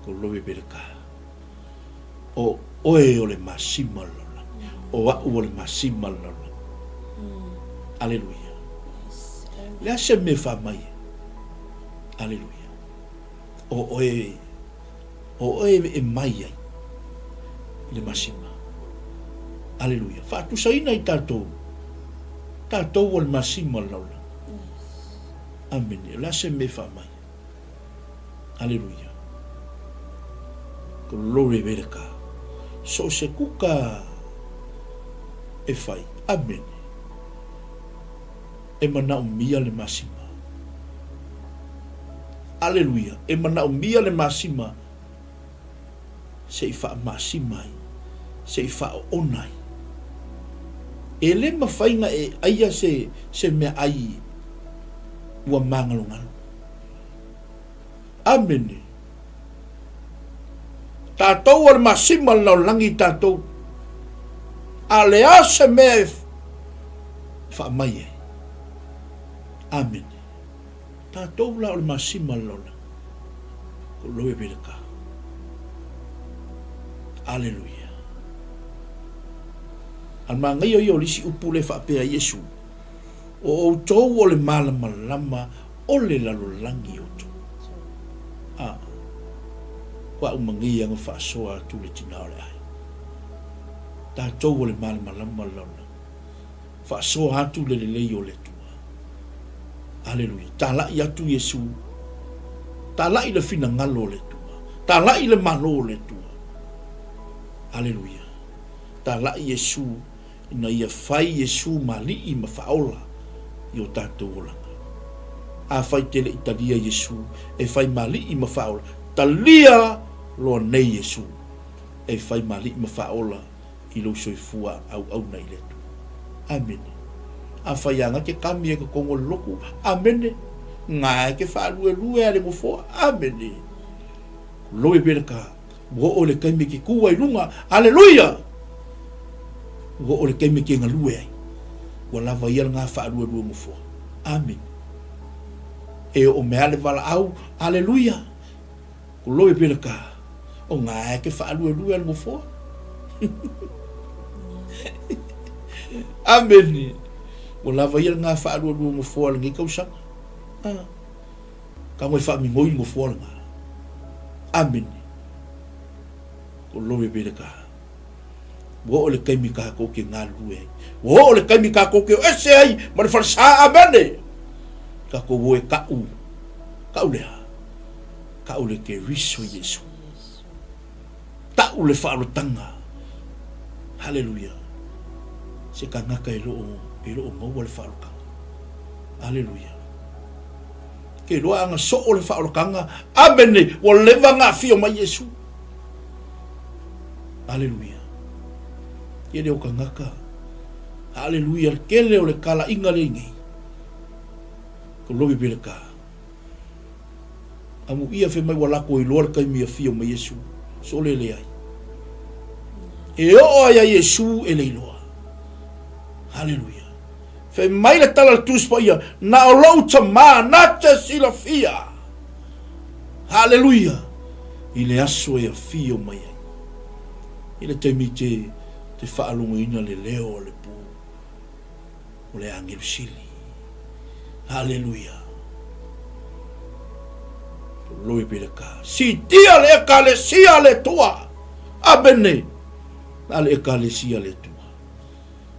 Ko loi vele ka. O oe o le masima o le lalolagi. O a'u o le masima o le lalolagi. Aleluia. Le a se mea e faa mai ai? Aleluia. O oe, o oe e mai ai i le masima. Aleluia. Faatusaina i tatou, tatou o le masima o le lalolagi. Amene. O le a se mea e faa mai ai? Aleluia. Glory be to God. So o se kuka e fai. Amene. E manaomia le masima. Aleluia. E manaomia le masima se i faamasima ai, se i faaoona ai. E le mafai na e aia se, se mea ai ua magalogalo. Amene. Tatou o le masima o le lalolagi tatou. A o le a se mea e faamai ai? Amene. Tatou la o le masima o le lalolagi. Glory be to God. Aleluia. A le manaia ia o le isi upu lea e faapea ai Iesu, O outou o le malamalama o le lalolagi outou. A, kua uma nei aga faasoa atu le tina o le ai. Tatou o le malamalama o le lalolagi. Faasoa atu le lelei o le Atua. Aleluia. Talai atu Iesu. Talai le finagalo o le Atua. Talai le Malo o le Atua. Aleluia. Talai Iesu ina ia fai Iesu ma Alii ma Faaola i o tatou olaga. Afai te le i talia Iesu e fai ma Alii ma Faaola, talia loa nei Iesu e fai ma Alii ma Faaola i lou soifua auauna i le Atua. Amene. Afai a ke kami e ka kongo le loku, amene. Nga e ke faaluelue a le nofoa, amene. Loe pele ka Ua oo le taimi ke kū ai luga. Aleluia! Ua oo le taimi ke galue ai. Ua lava ia lena faaluelue nofoa. Amene. E oo mea le valaau. Aleluia! Glory be to God. O ngā e ke faaluelue a le nofoa. Amene. Ua lava ia lena faaluelue nofoa lenei tausaga. Ah. Ka ngoi faamigoi le nofoa lena. Amene. Glory be to God. Ua oo le taimi kākou ke galulue ai. Ua oo le taimi kākou ke o ese ai ma le falesa. Amene. Kākou o e kaʻu. Kaʻu lea. Kaʻu le Keriso Iesu. Taʻu le faaolataga. Haleluia. Se kanaka e loo, e loo maua le faaolataga. Haleluia. Ke iloa aga soo le faaolataga. Amene. Ua leva ona afio mai Iesu. Haleluia. Tele o kanaka. Haleluia. Le tele o le kalaiga lea i nei. Glory be to God. Amuia fai mai ua lako iloa le taimi e afio mai Iesu. Sole leai. E oo ai a Iesu e le iloa. Haleluia. Fai mai le tala le Tusi Paia, na o lou tamā na te silafia. Haleluia. I le aso e afio mai ai. I le taimi te, te faalogoina le leo o le pū. O le agelu sili. Haleluia. Glory be to God. Siitia le Ekalesia a le Atua. Amene. A le Ekalesia a le Atua.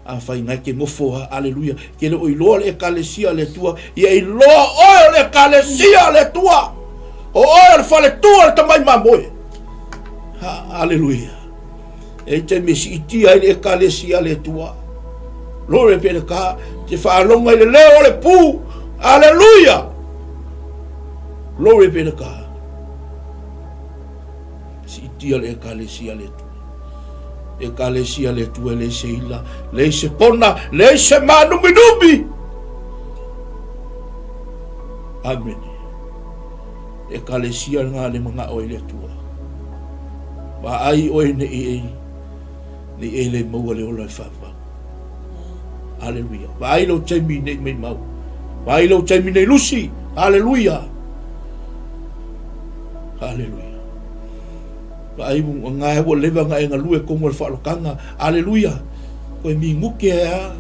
Afai ngai ke nofo ha, aleluia, ke le o iloa le Ekalesia a le Atua, ia iloa oe o le Ekalesia a le Atua. O oe o le faletua o le tamai mamoe. Ha, aleluia. E te me siitia ai le Ekalesia a le Atua. Glory be to God. Te whaalonga i le leo o le pū. Aleluia. Glory be to God. Siitia le Ekalesia a le Atua. Ekalesia a le Atua e leai se ila, leai se pona, leai se mānuminumi. Amene. Ekalesia lena le manao ai le Atua. Vaai oe nei e, nei e le maua le ola e whawhau. Aleluia. Vaai lou taimi nei mai mau. Vaai lou taimi nei Lusi. Aleluia. Aleluia. Vaai ngā ua leva ngā e ngalue kongo le whaalokanga. Aleluia. Koe mi nguke a.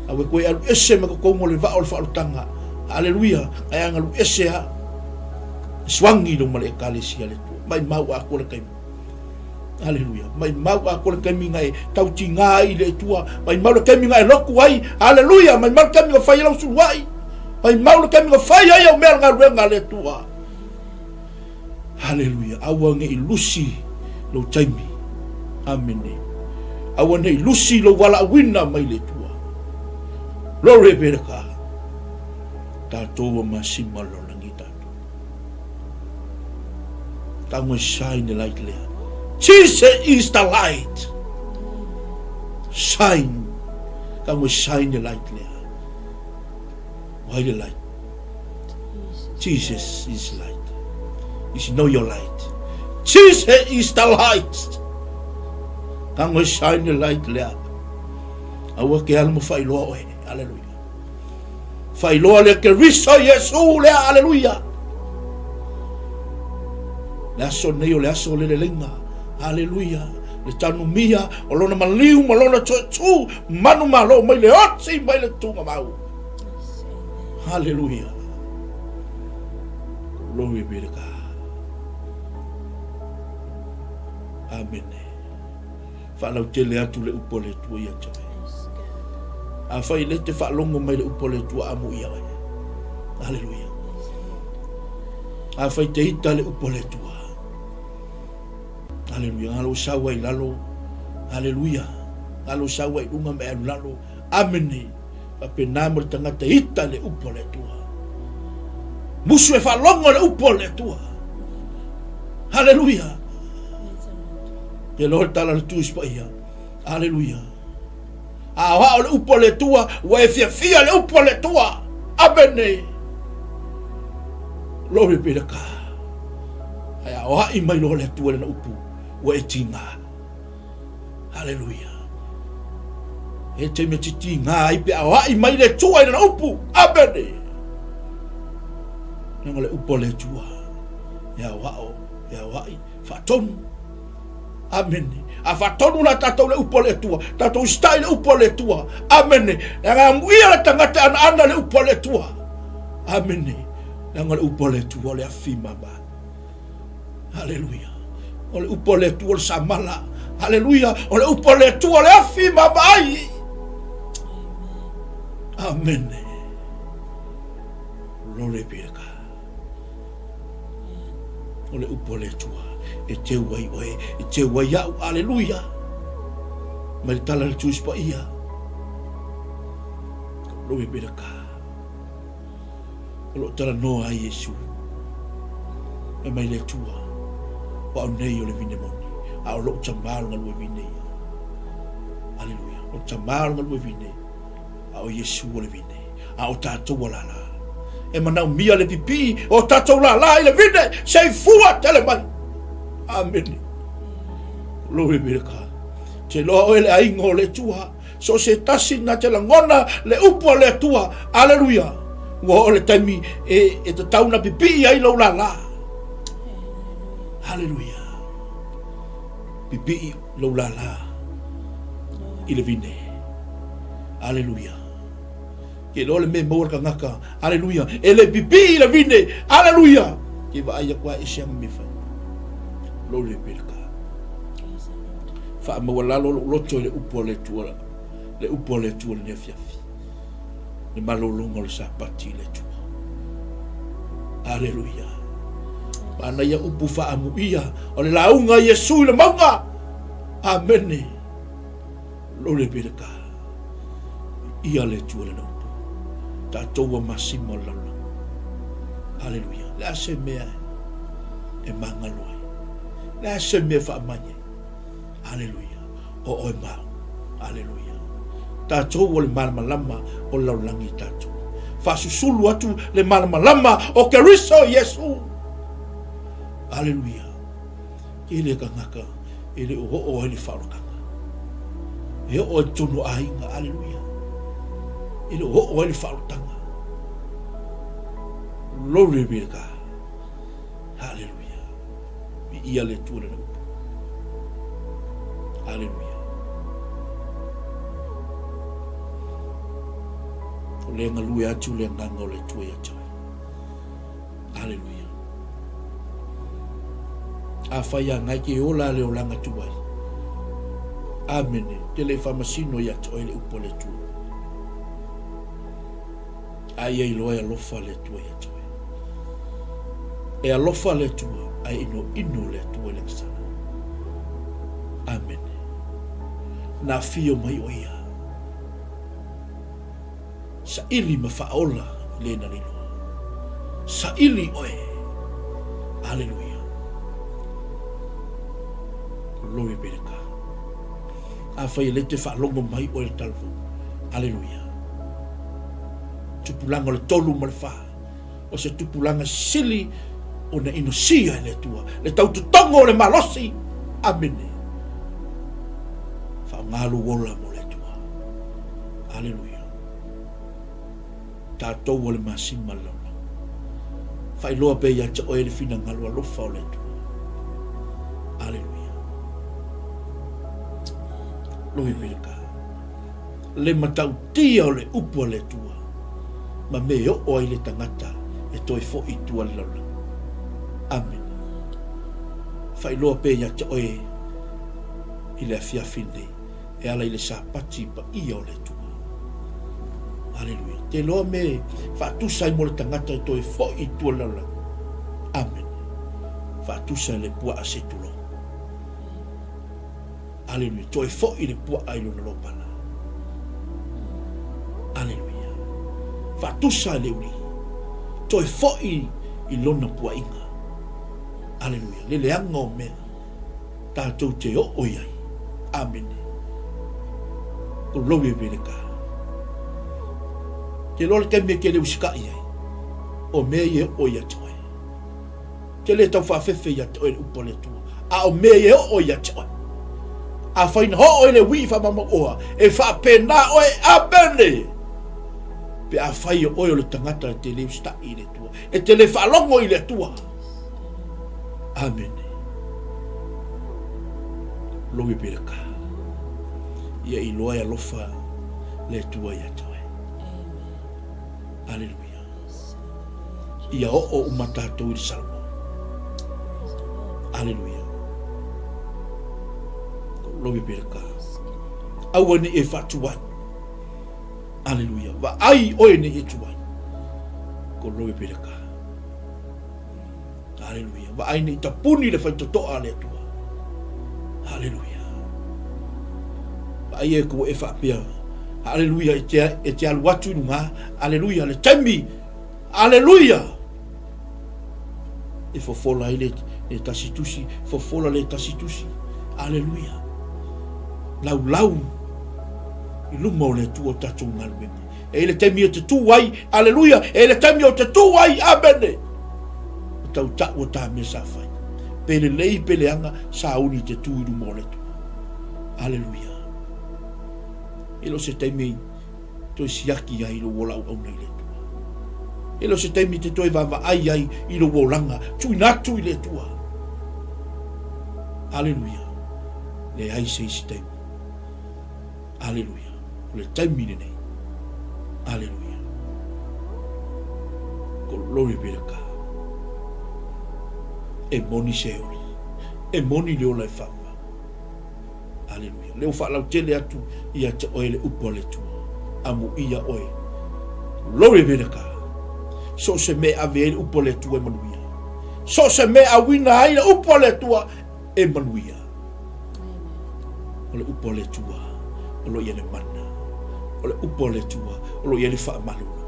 Awe koe alu ese ma ko kongo le vao le whaalotanga. Aleluia. Ngai a ngalu ese a. Suangi lo ma le ekalesia le tua. Mai mau a koe le kaimi. Aleluia. Mai mau a koe le kaimi ngai tauti ngā i le tua. Mai mau le kaimi ngai loku ai. Aleluia. Mai mau le kaimi nga whai lau suluai. Mai mau le kaimi nga whai ai au mea ngaluenga le tua. Haleluia. Aua ne i lusi lou taimi. Amene. Aua ne i lusi lou valaauina mai le Atua. Glory be to God. Tatou ua masima le lalolagi tatou. Tago e shine le light lea. Jesus is the light. Shine. Tago e shine le light lea. Why the light? Jesus is light. Is know your light. Jesus is the light. Kango e shine the light lea. Aua ke alu ma whailoa oe. Hallelujah. Whailoa le ke riso Yesu lea. Hallelujah. Le aso nei o le aso o le leleiga. Hallelujah. Le tanumia o lona maliu ma lona toetū manu malo mai le oti mai le tugamau. Hallelujah. Glory be to God. Amene. Faalautele atu le upu a le Atua ia te oe. Afai le te faalogo mai le upu a le Atua amuia oe. Haleluia. Afai te ita le upu a le Atua. Haleluia. Ngalo sau ai lalo. Haleluia. Ngalo sau ai lunga me alu lalo. Amene. Faapena mo le tagata ita le upu a le Atua. Musu e faalogo le upu a le Atua. Haleluia. Ke loa le tala le Tusi Paia. Haleluia. A o le upu a le Atua, ua e fiafia le upu a le Atua. Amene. Glory be to God. Ae a oai mai loa le Atua lana upu, ua e tiga. Haleluia. E te me titigā ai pe aoai mai le Atua i lana upu. Amene. Leaga le upu a le Atua. E aoao, e aoai, faatonu. Amene. A faatonu la tatou le upu a le Atua. Tatou usitai le upu a le Atua. Amene. Leaga amuia le tagata anaana le upu a le Atua. Amene. Leaga le upu a le Atua o le afi mama. Aleluia. O le upu a le Atua o le samala. Aleluia. O le upu a le Atua o le afi ma vaai. Amene. Glory be to God. O le upu a le Atua e teu ai oe, e teu ai au. Aleluia. Mai le tala le Tusi Paia. Glory be to God. O lo o talanoa ai Iesu. Fai mai le Atua, O au nei o le vine moni, a o lou Tama o le galue vine ia. Aleluia. O le Tama o le galue vine, a o Iesu o le vine, a o tatou ua lālā. E manaomia le pipii o tatou lālā i le vine, se i fua tele mai. Amene. Glory be to God. Te iloa oe le aiga o le Atua. So o se tasi na te lagona le upu a le Atua. Aleluia! Ua oo le taimi e, e tatau na pipii ai lou lālā. Aleluia! Pipii lou lālā i le vine. Aleluia! Ke iloa le mea e maua le tagata. Aleluia! E le pipii i le vine. Aleluia! Ke vaai aku a ese ana mea fai. Glory be to God. Faamaualalo lou loto i le upu a le Atua, le upu a le Atua i lenei afiafi. Le malologa o le Sapati i le Atua. Aleluia. Manaia upu faamuia o le lauga a Iesu i le mauga. Amene. Glory be to God. Ia le Atua lana upu. Tatou ua masima o le lalolagi. Aleluia. Le a se mea e magalo ai. Le a se mea e faamai ai. Aleluia. O oe ma au. Aleluia. Tatou o le malamalama o le lalolagi tatou. Faasusulu atu le malamalama o Keriso Iesu. Aleluia. Tele tagata e le o oo ai le faaolataga. E oo ai totonu o aiga, aleluia. E le o oo ai le faaolataga. Glory be to God. Hallelujah. Viia le Atua lana upu. Hallelujah. O le galue atu le agaga o le Atua ia te oe. Aleluia. Afai a ngai ke ola le olaga tuai. Amene. Te le faamasino ia te oe le upu a le Atua. A ia iloa e alofa le Atua ia te oe. E alofa le Atua, ae inoino le Atua i le agasala. Amene. Na afio mai o ia. Saili ma faaola i le na lilo. Saili oe. Aleluia. Glory be to God. Afai e le te faalogo mai oe le talavou. Aleluia. Tupulaga o le tolu ma le fa. O se tupulaga sili Ona inosia e le Atua le tautotogo o le malosi. Amene. Faaaoga lou ola mo le Atua. Aleluia. Tatou o le masima le lalolagi. Faailoa pea ia te oe le finagalo alofa o le Atua. Aleluia. Lohi Peleka. Le matautia o le upu a le Atua ma me e oo ai le tagata e toe foi i tua le lalolagi. Amene. Faailoa pea ia te oe i le afiafi lenei e ala i le Sapati paia o le Atua. Aleluia. Te iloa me faatusa ai mo le tagata e toe foi i tua le lalolagi. Amene. Faatusa i le puaa se tulou. Aleluia. Toe foi le puaa i lona lopala. Aleluia. Faatusa i le uli. Toe foi i lona puaiga. Aleluia. Le leaga o mea tatou te oo i ai. Amene. Glory be to God. Te loa le taimi e te le usikai ai, o mea ia e oo ia te oe. Te le tau faafefe ia te oe le upu a le Atua, a o mea ia e oo ia te oe. Afai na oo i le uii faamamaoa, e faapena oe. Amene! Pe afai o oe o le tagata e te le usitai i le Atua, e te le faalogo i le Atua. Amene. Glory be to God. Ia iloa e alofa le Atua ia te oe. Aleluia. Ia oo uma tatou i le Salamo. Aleluia. Glory be to God. Aua ne i e faatuai. Aleluia. Vaai oe ne i e tuai. Glory be to God. Aleluia. Vaai nei tapuni le faitotoa a le Atua. Aleluia. Vaai e ko e faapea. Aleluia. E te, e te alu atu i luga. Aleluia. Le taimi. Aleluia. E fofola ai le, le tasi tusi. Fofola le tasi tusi. Aleluia. Laulau i luma o le Atua o tatou galuega. E i le taimi e te tū ai, aleluia, e i le taimi o te tū ai, amene. O tau tau o tā mea sa whai. Pe lelei, pe leaga, sa uni te tū i luma o le Atua. Aleluia. E le o se taimi toe siaki ai lou ola auauna i le Atua. E le o se taimi te toe vaavaai ai i lou olaga, tuuina atu i le Atua. Aleluia. Leai se isi taimi. Aleluia. O le taimi lenei. Aleluia. Glory be to God. E moni se oli. E moni le ola e whaama. Aleluia. Leo whaalautele atu ia te oe le upu a le Atua. Amu ia oe. Glory be to God. So se mea ave ai le upu a le Atua e manuia. So se mea awina ai le upu a le Atua e manuia. O le upu a le Atua, o lo o i ai le mana. O le upu a le Atua, o lo o i ai le faamalologa.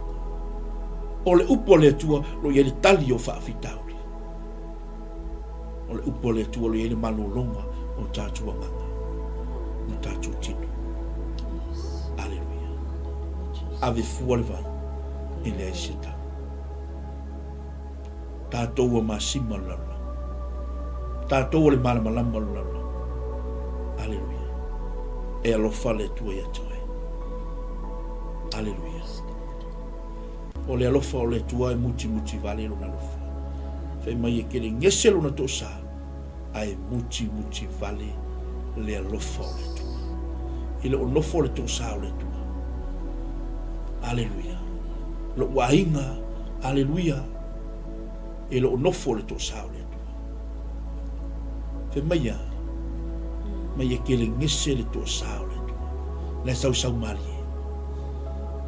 O le upu a le Atua, o lo o i ai le tali o faafitauli. O le upu a le Atua, o lo o i ai le malologa o tatou agaga ma tatou tino. Aleluia. Ave fua le vai, e leai se tau. Tatou ua masima o le lalolagi. Tatou o le malamalama o le lalolagi. Aleluia. E alofa le Atua ia te oe. Aleluia. O le alofa o le Atua e mutimuti vale lona alofa. Fai mai e kele gese lona tosa, ae mutimuti vale le alofa o le Atua. E le o nofo le tosa o le Atua. Aleluia. Lou aiga, aleluia, e le o nofo le tosa o le Atua. Fai mai a, mai e kelegese le tosa o le Atua. La e sausau malie.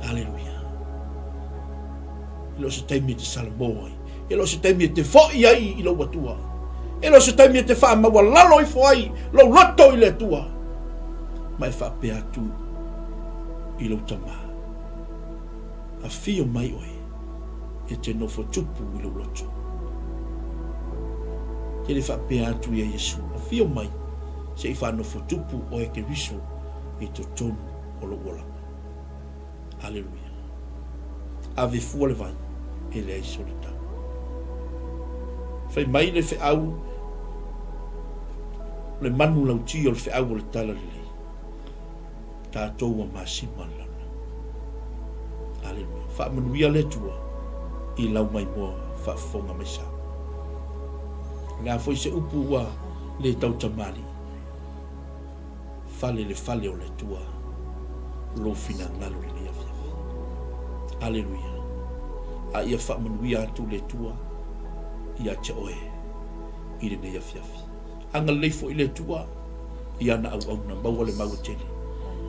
Aleluia. E le o se taimi e te salamo ai. E le o se taimi e te foi ai i lou Atua. E le o se taimi e te faamaualalo ifo ai lou loto i le Atua. Ma e faapea atu i lou tama, Afio mai oe e te nofo tupu i lou loto. Te le faapea atu ia Iesu, Afio mai se i faanofo tupu oe Keriso i totonu o lou olaga. Aleluia. Ave fua le vai, e leai sona tau. Fai mai le feau, o le manu lauti o le feau o le Talalelei. Tatou ua masima le lalolagi. Aleluia. Faamanuia le Atua i lau maimoa faafofoga mai sa. O le a foi se upu ua le tautamalii, fale le fale o le Atua lou finagalo i lenei afiafi. Aleluia. A ia faamanuia atu le Atua ia te oe i lenei afiafi. Agalelei foi le Atua i ana auauna, maua le mau e tele,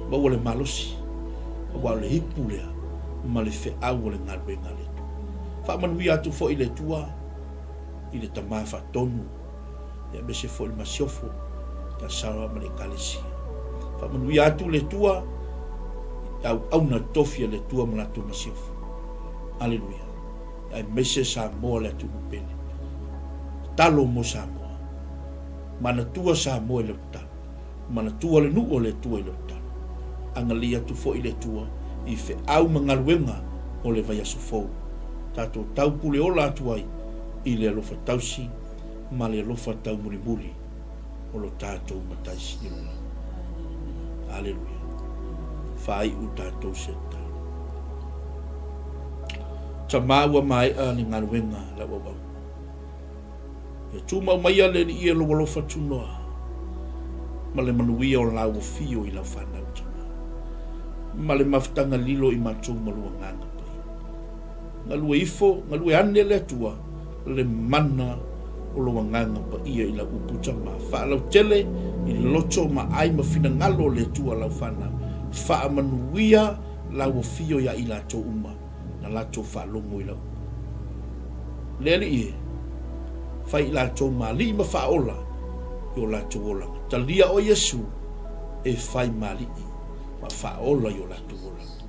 maua le malosi, aua o le ipu lea ma le feau o le galuega a le Atua. Faamanuia atu foi le Atua i le Tama Faatonu, aemaise foi le Masiofo ia Sarah ma le Ekalesia. Faamanuia atu le Atua i auauna tofi a le Atua ma latou Masiofo. Aleluia. Aemaise Samoa le atunuu pele. Tatalo mo Samoa. Manatua Samoa i lau tatalo. Manatua le nuu o le Atua i lau tatalo. Agalelei atu foi le Atua i feau ma galuega o le vaiaso fou. Tatou taupule ola atu ai i le alofa tausi ma le alofa taumulimuli o lo tatou Matai Sili o le Lagi. Aleluia. Faaiu tatou se tatalo. Tama ua maea le galuega a lau auauna. Ia tumau maia le Alii e lou alofa tunoa ma le manuia o lau afio i lau fanau tama ma le mafutaga lilo i matou ma lou agaga paia. Galue ifo, galue ane le Atua le mana o lou agaga paia i lau upu tama. Faalautele i loto ma ai ma finagalo o le Atua lau fanau. Faamanuia lau afio ia i latou uma na latou faalogo i lau upu. Le Alii e, fai i latou ma alii ma faaola i o latou olaga. Talia oe Iesu e fai ma alii ma faaola i o latou olaga.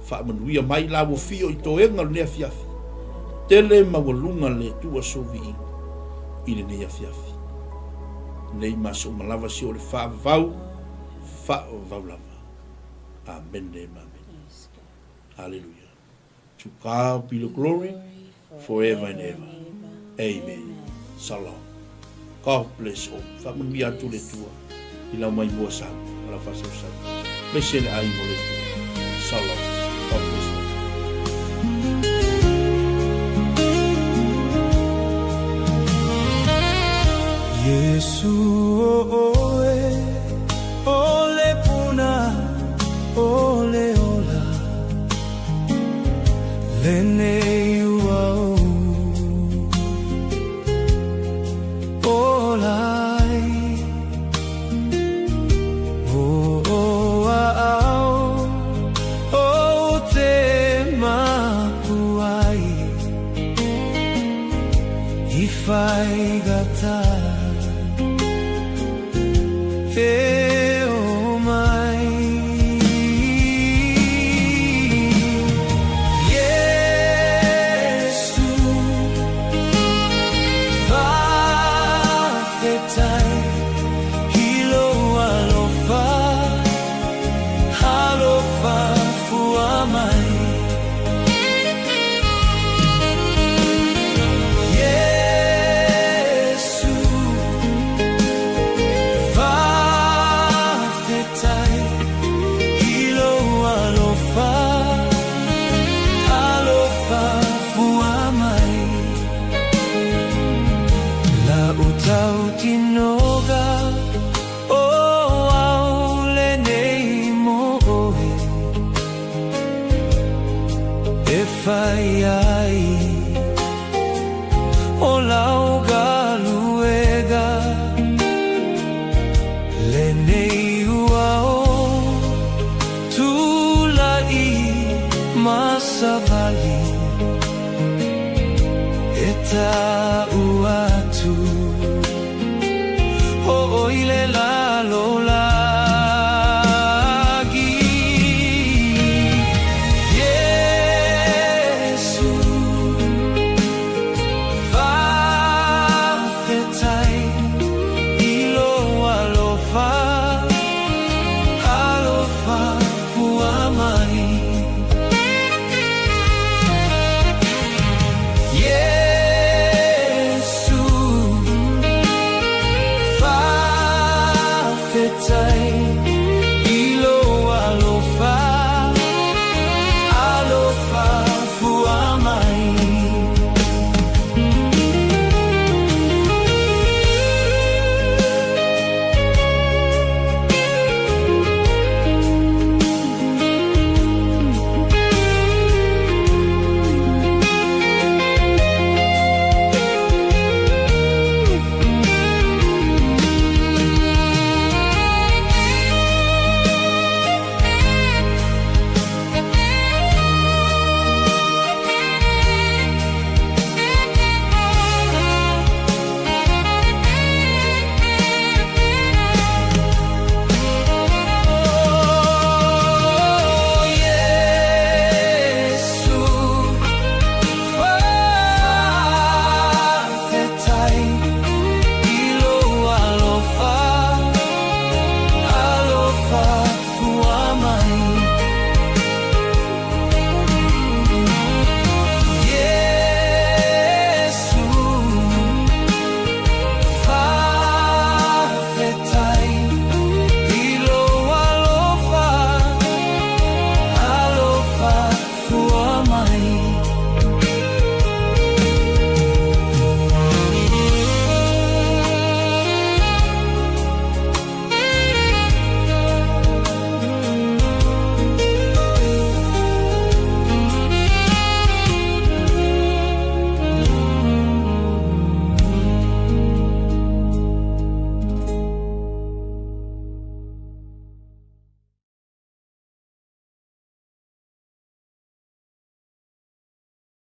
Faamanuia mai lau afio i toega o lenei afiafi. Tele maualuga le Atua soviiga i lenei afiafi. Nei ma aso uma lava si o le faavavau, faavavau lava. Amene ma amene. Aleluia. To God be the glory forever and ever. Amen. Shalom. God bless all. Faamanuia atu le Atua i lau maimoa Samoa ma lau faasausau. Aemaise le aiga o le Atua. Shalom. God bless all. Iesu o oe o le puna o le ola Lenei ua ou ola ai O o aao ou te mapu ai I whaigata E o mai Iesu Faafetai i lou alofa Alofa fua mai Iesu Faafetai i lou alofa, alofa fua mai. La'u tautinoga o au lenei mo oe e fai ai o lau galuega Lenei ua ou tula'i ma savali e ta.